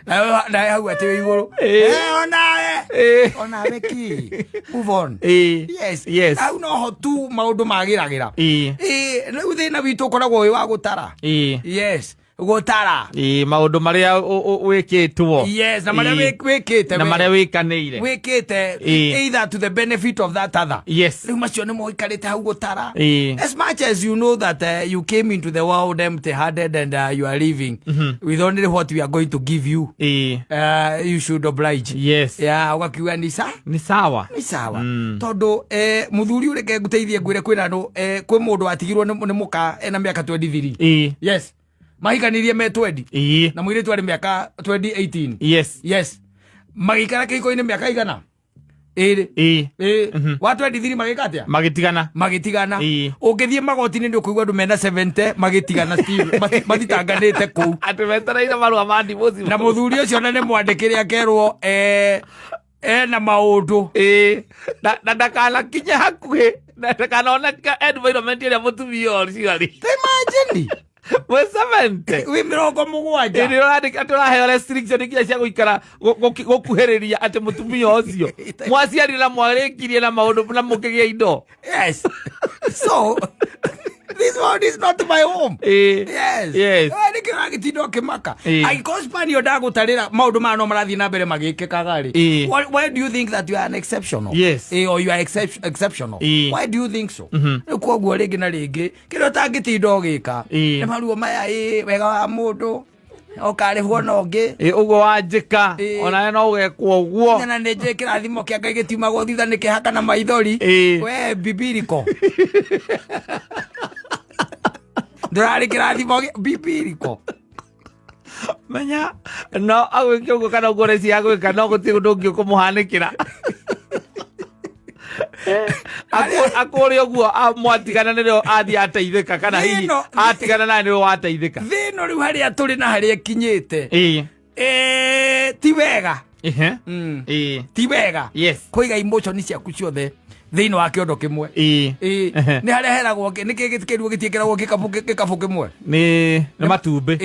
A: Nawe nawe hau atĩ wĩ igũrũ.
B: Ĩĩ.
A: Eh, onawe.
B: Ĩĩ.
A: Onawe ki. Move on.
B: Ĩĩ.
A: Yes.
B: Yes.
A: Hau noho tu maũndũ magĩragĩra.
B: Ĩĩ.
A: Ĩĩ, rĩu thĩna witũ ũkoragwo wĩ wa gũtara.
B: Ĩĩ.
A: Yes. Gũtara.
B: Ĩĩ, maũndũ marĩa wĩkĩtwo.
A: Yes, na marĩa
B: Ĩĩ.
A: wĩkĩte
B: na
A: we.
B: marĩa wĩkanĩire.
A: Wĩkĩte
B: Ĩĩ.
A: either to the benefit of that other.
B: Yes.
A: Rĩu macio nĩmo ũikarĩte hau gũtara.
B: Ĩĩ.
A: As much as you know that you came into the world empty handed and you are leaving with only what we are going to give you,
B: Ĩĩ.
A: you should oblige.
B: Yes.
A: Yeah, ũgakiuga ni sa
B: Nĩ sawa.
A: nĩ sawa tondũ eh, mũthuri ũrĩ reke ngũteithie ngwĩre kwĩna andũ eh, kwĩ mũndũ watigirwo nĩ mũka ena mĩaka 23
B: Ĩĩ.
A: yes mahikanirie me 20
B: Ĩĩ.
A: na mũirĩtu arĩ mĩaka 2018
B: Yes.
A: yes magĩikara kĩhiko-inĩ mĩaka igana ĩrĩ
B: Ĩĩ.
A: ĩĩ wa 23 magĩka atĩa
B: Magĩtigana.
A: magĩtigana
B: Ĩĩ.
A: ũngĩthiĩ magoti-inĩ nĩ ũkũigua andũ mena 70 magĩtigana still, mathitanganĩte kũu
B: Atĩ metereire marũa ma divorce.
A: na mũthuri ũcio na nĩ mwandĩkĩre akerwo eh, Ena maũndũ.
B: Ĩĩ, na ndakanakinye hakuhĩ na ndakanoneka environment ĩrĩa mũtumia ũcio arĩ.
A: Ta imagine
B: Mwĩ 70.
A: Wĩ 70.
B: Ĩrĩ ũrandĩka atĩ ũraheo restriction nginya cia gũikara gũkuhĩrĩria atĩ mũtumia ũcio mwaciarire na mwarĩkirie na maũndũ na mũkĩgĩa indo.
A: Yes, so this world is not my home. Yes. Eh, nĩkĩo ũragĩtinda ũkĩmaka. Angĩkorwo Spanio ndagũtarĩra maũndũ maya no marathiĩ na mbere magĩkĩkaga rĩ, why do you think that you are an exceptional? Or you are exceptional? Why do you think so? Rĩu koguo rĩngĩ na rĩngĩ kĩrĩa ũtangĩtinda ũgĩka nĩ maruo maya, ĩ wega wa mũndũ ũkarĩhwo na ũngĩ.
B: Ĩ, ũguo wanjĩka, onawe no ũgekwo ũguo.
A: Na nĩ njũĩ kĩrathimo kĩa Ngai gĩtiumagwo thutha nĩ kĩhaka na maithori. We bibiriko ndũrarĩ kĩrathimo bibiriko.
B: Menya no agwĩke ũguo kana ũguo ũreciria agwĩka, no gũtirĩ ũndũ ũngĩ ũkũmũhanĩkĩra. Akũrĩ ũguo mwatigana nĩrĩo athiĩ ateithĩka, kana hihi atigana nawe nĩwe wateithĩka.
A: Thĩ ĩno rĩu harĩa tũrĩ na harĩa ĩkinyĩte, ti wega. Ti wega kũiga emotion ciaku ciothe thĩinĩ wa kĩondo kĩmwe. Nĩ harĩa heragwo nĩ kĩ kĩruo gĩtiĩkĩragwo gĩkabũ kĩmwe.
B: Nĩ matumbĩ.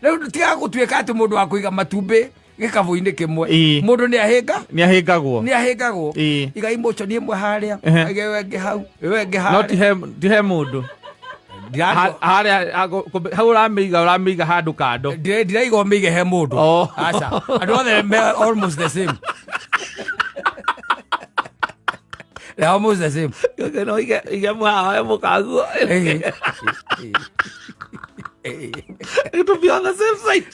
A: Rĩu tiga gũtuĩka atĩ mũndũ wa kũiga matumbĩ gĩkabũ-inĩ kĩmwe. Mũndũ nĩ ahĩnga.
B: Nĩ ahĩngagwo.
A: Nĩ ahĩngagwo. Iga emotion ĩmwe harĩa, iga ĩyo ĩngĩ hau, ĩyo ĩngĩ
B: No
A: harĩa.
B: Ti he mũndũ. Harĩa hau ũramĩiga handũ kando.
A: Ndiraiga ũmĩige he mũndũ. Aca, andũ othe me almost the same. They're almost the same.
B: No ige mũhawa mũkaguo. To be on the safe side.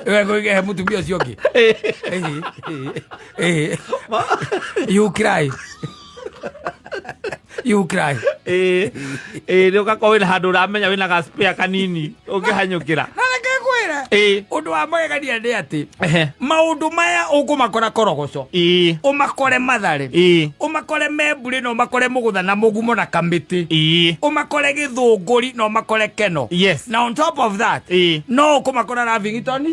A: We kũige he mũtumia ũcio ũngĩ. You cry. You cry.
B: Ĩ ĩ nĩ ũgakorwo wĩna handũ ũramenya wĩna ga spare kanini ũngĩhanyũkĩra.
A: Na reke ngwĩre, ũndũ wa magegania nĩ atĩ maũndũ maya ũkũmakora Korogoco, ũmakore Mathare, ũmakore Memburĩ, na ũmakore Mũgũtha na Mũgumo na Kamĩtĩ, ũmakore Gĩthũngũri na ũmakore Keno. Na on top of that, no ũkũmakora Lavington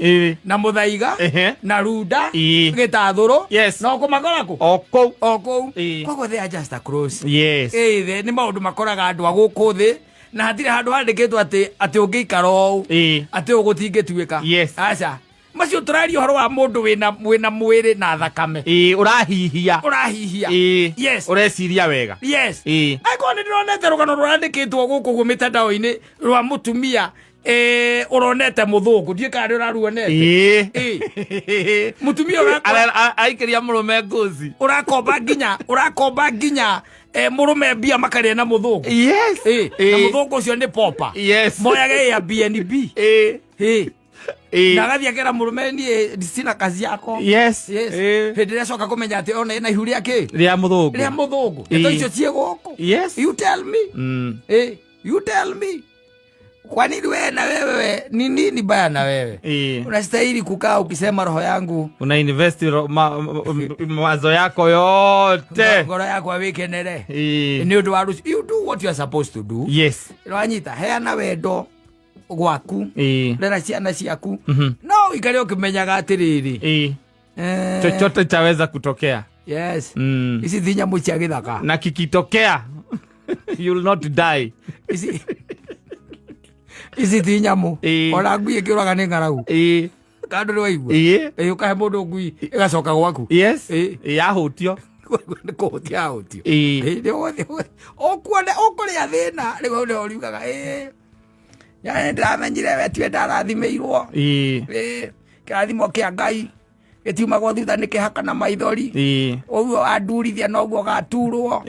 A: na Mũthaiga na Runda, Gĩtathũrũ. No ũkũmakora kũ?
B: O kũu.
A: O kũu. Koguo they are just across. Ĩ, nĩ maũndũ makoraga andũ a gũkũ thĩ na hatirĩ handũ handĩkĩtwo atĩ ũngĩikara ũũ atĩ ũũ gũtingĩtuĩka. Aca, macio tũraria ũhoro wa mũndũ wĩna mwĩrĩ na thakame.
B: Ĩ, ũrahihia.
A: Ũrahihia. Yes.
B: Ũreciria wega.
A: Yes. Angĩkorwo nĩ ndĩronete rũgano rũrandĩkĩtwo gũkũ ũguo mĩtandao-inĩ rwa mũtumia, ũronete mũthũngũ, ndiũĩ kana nĩ ũraruonete. Mũtumia
B: Aikĩria mũrũme ngozi.
A: Ũrakomba nginya mũrũme mbia makarĩa na mũthũngũ. Na mũthũngũ ũcio nĩ popa. Moyage Airbnb. Na agathiĩ akera mũrũme, niĩ sina kazi yako. Yes. Hĩndĩ ĩrĩa acoka kũmenya atĩ ona ĩna ihu rĩa kĩ?
B: Rĩa mũthũngũ.
A: Rĩa mũthũngũ. Ndeto icio ciĩ gũkũ. You tell me. You tell me, kwa nini wewe na wewe ni nini baya na wewe? Unastahili kukaa ukisema roho yangu
B: Una invest mawazo yako yote.
A: Ngoro yakwa wĩkenere nĩ ũndũ wa rũciũ. You do what you are supposed to do. Wanyita, heana wendo gwaku, rera ciana ciaku, no ũikare ũkĩmenyaga atĩrĩrĩ,
B: Chochote chaweza kutokea.
A: Yes. Ici ti nyamũ cia gĩthaka.
B: Na kikitokea, you'll not die.
A: Ici ti nyamũ. Ona ngui ĩkĩũraga nĩ ng'aragu. Kandũ nĩ waigua? Ĩ, ũkahe mũndũ ngui ĩgacoka gwaku.
B: Yahũtio.
A: Nĩ kũhũtia ahũtio. Ũkuona ũkũrĩa thĩna rĩu hau nĩho ũriugaga, ĩ yani ndĩramenyire we tiwe ndarathimĩirwo. Ĩ, kĩrathimo kĩa Ngai gĩtiumagwo thutha nĩ kĩhaka na maithori. Ũguo wandurithia noguo gaturwo.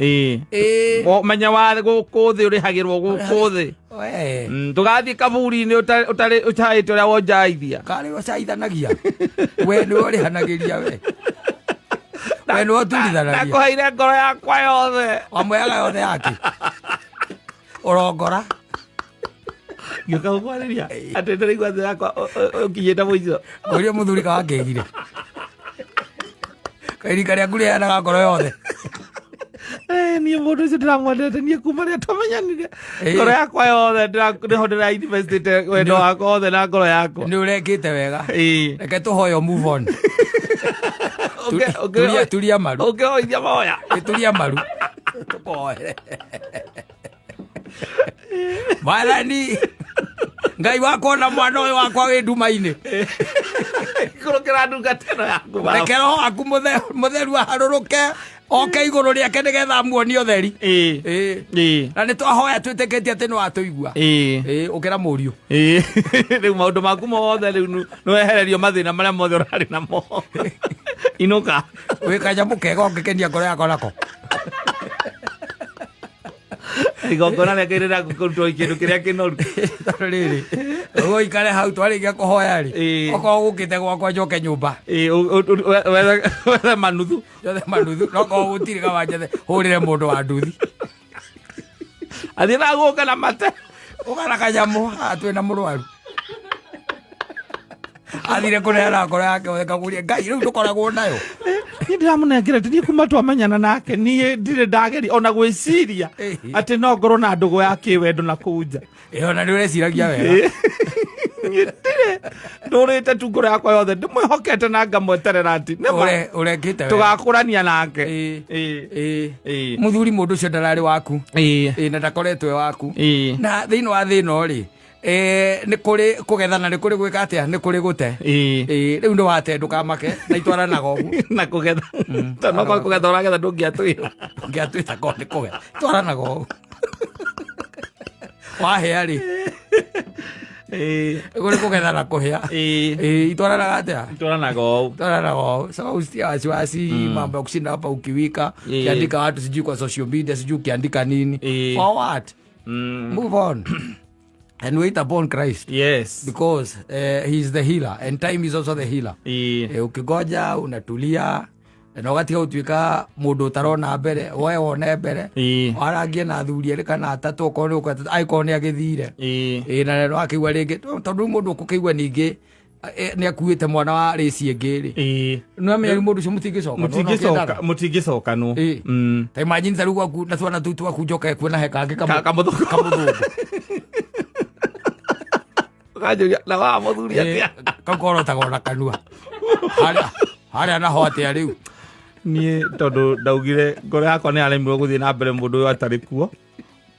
B: Menya wa gũkũ thĩ ũrĩhagĩrwo gũkũ thĩ.
A: We.
B: Ndũgathiĩ kaburi-inĩ ũtarĩ ũcaĩte ũrĩa wonjaithia.
A: Karĩ ũcaithanagia we nĩwe ũrĩhanagĩria, we nĩwe ũturithanagia.
B: Ndakũheire ngoro yakwa yothe.
A: Wamweaga yothe yake ũrongora.
B: Ngĩũka gũkwarĩria atĩ ndĩraigua thĩ yakwa ũkinyĩte mũico.
A: Ngũria mũthuri kawakĩgire kairika rĩaku rĩheanaga ngoro yothe.
B: Niĩ mũndũ ũcio ndĩramwendete niĩ kuma rĩrĩa twamenyanire, ngoro yakwa yothe nĩho ndĩra investĩte wendo wakwa wothe na ngoro yakwa.
A: Nĩ ũrekĩte wega. Reke tũhoyo move on. Turia turia maru.
B: Ũngĩhoithia mahoya.
A: Turia maru. Tũkoere. Mwathani Ngai wakwa na mwana ũyũ wakwa wĩ nduma-inĩ.
B: Ikũrũkĩra ndungata ĩno yaku baba.
A: Reke roho waku mũtheru aharũrũke oke igũrũ rĩake nĩgetha amuonie ũtheri.
B: Ĩĩ.
A: Ĩĩ.
B: Ĩĩ.
A: Na nĩ twahoya twĩtĩkĩtie atĩ nĩ watũigua.
B: Ĩĩ.
A: Ĩĩ, ũkĩra mũriũ.
B: Ĩĩ. Rĩu maũndũ maku mothe rĩu nĩwehererio mathĩna marĩa mothe ũrarĩ namo. Inũka.
A: Wĩ kanyamũ kega ũngĩkenia ngoro yakwa nako.
B: Igongona rĩa Ngai rĩraku kũrutwo kĩndũ kĩrĩa kĩnoru.
A: Tondũ rĩrĩ, ũgũikare hau twarĩkia kũhoya rĩ,
B: Ĩĩ.
A: okorwo gũkĩte gwakwa njoke nyũmba.
B: Ĩĩ, wethe manuthu.
A: Njothe manuthu, no korwo gũtirĩ kaba njethe hũrĩre mũndũ wa nduthi.
B: Athiĩ na gũka na mate.
A: Ũgana kanyamũ, haha twĩna mũrwaru. Athire kũneana ngoro yake yothe kagurie Ngai rĩu ndũkoragwo nayo.
B: Niĩ ndĩramũnengerete niĩ kuma twamenyana nake niĩ ndirĩ ndageria ona gwĩciria
A: Ĩĩ.
B: atĩ no ngorwo na ndũgũ ya kĩwendo na kũu nja.
A: Ĩyo na nĩ ũreciragia wega.
B: Niĩ ndirĩ ndũrĩte tu ngoro yakwa yothe ndĩmwĩhokete na ngamweterera atĩ nĩma
A: Ũrekĩte wega.
B: tũgakũrania nake.
A: Ĩĩ.
B: Ĩĩ.
A: Ĩĩ.
B: Ĩĩ.
A: Mũthuri mũndũ ũcio ndararĩ waku.
B: Ĩĩ.
A: Ĩĩ, na ndakoretwo e waku.
B: Ĩĩ.
A: Na thĩinĩ wa thĩ ĩno rĩ, nĩ kũrĩ kũgetha na nĩ kũrĩ gwĩka atĩa, nĩ kũrĩ gũte.
B: Ĩĩ.
A: Ĩĩ, rĩu nĩ wate ndũkamake na itwaranaga ũguo.
B: Na kũgetha. Tondũ no kũgetha ũragetha ndũngĩatwĩra.
A: Ndũngĩatwĩra korwo nĩ kũgetha. Itwaranaga ũguo. Wahĩa rĩ.
B: Ĩĩ.
A: Kũrĩ kũgetha na kũhĩa.
B: Ĩĩ.
A: Ĩĩ, itwaranaga atĩa?
B: Itwaranaga ũũ.
A: Itwaranaga ũũ. So usitie wasiwasi, mambo ya kushinda hapa ukiwika,
B: Ĩĩ.
A: ukiandika watu sijui kwa social media, sijui ukiandika nini.
B: Ĩĩ.
A: For what? Move on. And wait upon Christ.
B: Yes.
A: Because he is the healer and time is also the healer.
B: Ĩĩ.
A: Ukigoja unatulia na ũgatiga gũtuĩka mũndũ ũtarona mbere, we wone mbere.
B: Ĩĩ.
A: Warangie na athuri erĩ kana atatũ okorwo nĩ ũkwenda, angĩkorwo nĩ agĩthire.
B: Ĩĩ.
A: Ĩĩ, na nĩ wakĩigua rĩngĩ, tondũ rĩu mũndũ ũkũkĩigua ningĩ nĩ akuĩte mwana wa rĩci ĩngĩ rĩ.
B: Ĩĩ.
A: Nĩ wamenya rĩu mũndũ ũcio mũtingĩcoka.
B: Mũtingĩcoka mũtingĩcokanwo.
A: Ĩĩ. Ta imagine ta rĩu gwaku na twana tũu twaku njoke kuona he kangĩ
B: Kamũthũngũ.
A: kamũthũngũ.
B: Ũkanjũria na wa mũthuri atĩa?
A: Kau korotagwo na kanua. Harĩa naho atĩa rĩu?
B: Niĩ tondũ ndaugire ngoro yakwa nĩ yaremirwo gũthiĩ na mbere mũndũ ũyũ atarĩ kuo.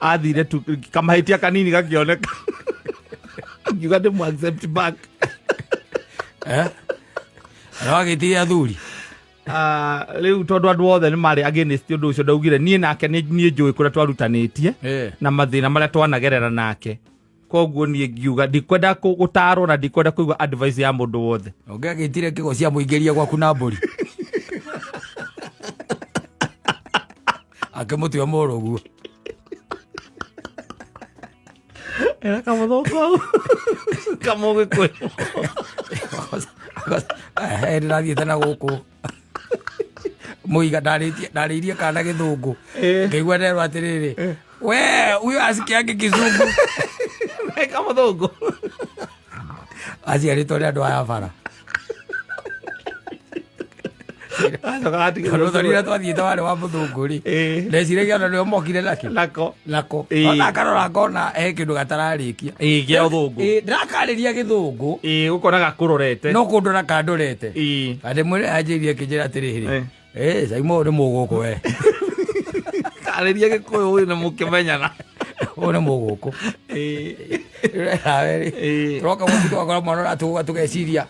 B: Athire tu kamahĩtia kanini gakĩoneka. Ngiuga ndĩmũ accept back.
A: Na wagĩtirie athuri?
B: Rĩu tondũ andũ othe nĩ marĩ against ũndũ ũcio ndaugire niĩ nake niĩ njũĩ kũrĩa twarutanĩtie na mathĩna marĩa twanagerera nake. Koguo niĩ ngiuga ndikwenda gũtarwo na ndikwenda kũigua advice ya mũndũ wothe.
A: Ũngĩagĩtire kĩgo cia mũingĩria gwaku na mbũri. Akĩmũtua mũrũguo.
B: Era kamũthũngũ hau. Kamũgĩkũyũ.
A: Ndĩrathiĩte na gũkũ. Mũiga ndarĩirie kana gĩthũngũ. Ngĩigua nderwo atĩrĩrĩ, we huyo asikiange kizungu.
B: Kamũthũngũ.
A: Aciarĩtwo nĩ andũ aya bara.
B: Acoka atigĩrwo
A: Tondũ ũthoni ũrĩa twathiĩte warĩ wa mũthũngũ rĩ. Ndeciragia ona nĩo mokire nakĩ?
B: Nako.
A: Nako.
B: Ĩĩ.
A: Ona akarora ngona he kĩndũ gatararĩkia.
B: Ĩĩ, kĩa ũthũngũ.
A: Ĩĩ, ndĩrakarĩria gĩthũngũ.
B: Ĩĩ, ũkona gakũrorete.
A: No kũndora kandorete.
B: Ĩĩ.
A: Na ndĩmwĩre anjĩrire akĩnjĩra atĩrĩrĩ. Ĩĩ, Saimo nĩ mũgũkũ we.
B: Karĩria gĩkũyũ ũyũ nĩ mũkĩmenyana.
A: Ũyũ nĩ mũgũkũ.
B: Ĩĩ.
A: Nawe rĩ.
B: Ĩĩ.
A: Tũroka gũkũ tũgakora mwana ũratũgũga tũgeciria.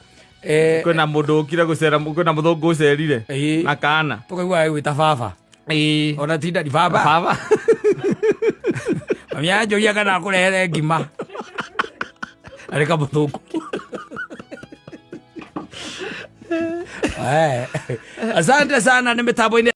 B: Kwĩna mũndũ ũkire gũcera, kwĩna mũthũngũ ũcerire.
A: Ĩĩ.
B: Na kana.
A: Tũkaigua agĩgwĩta baba.
B: Ĩĩ.
A: Ona ti ndadi, baba.
B: Baba.
A: Mami anjũria kana akũrehere ngima. Arĩ kamũthũngũ. Asante sana nĩ mĩtambo-inĩ.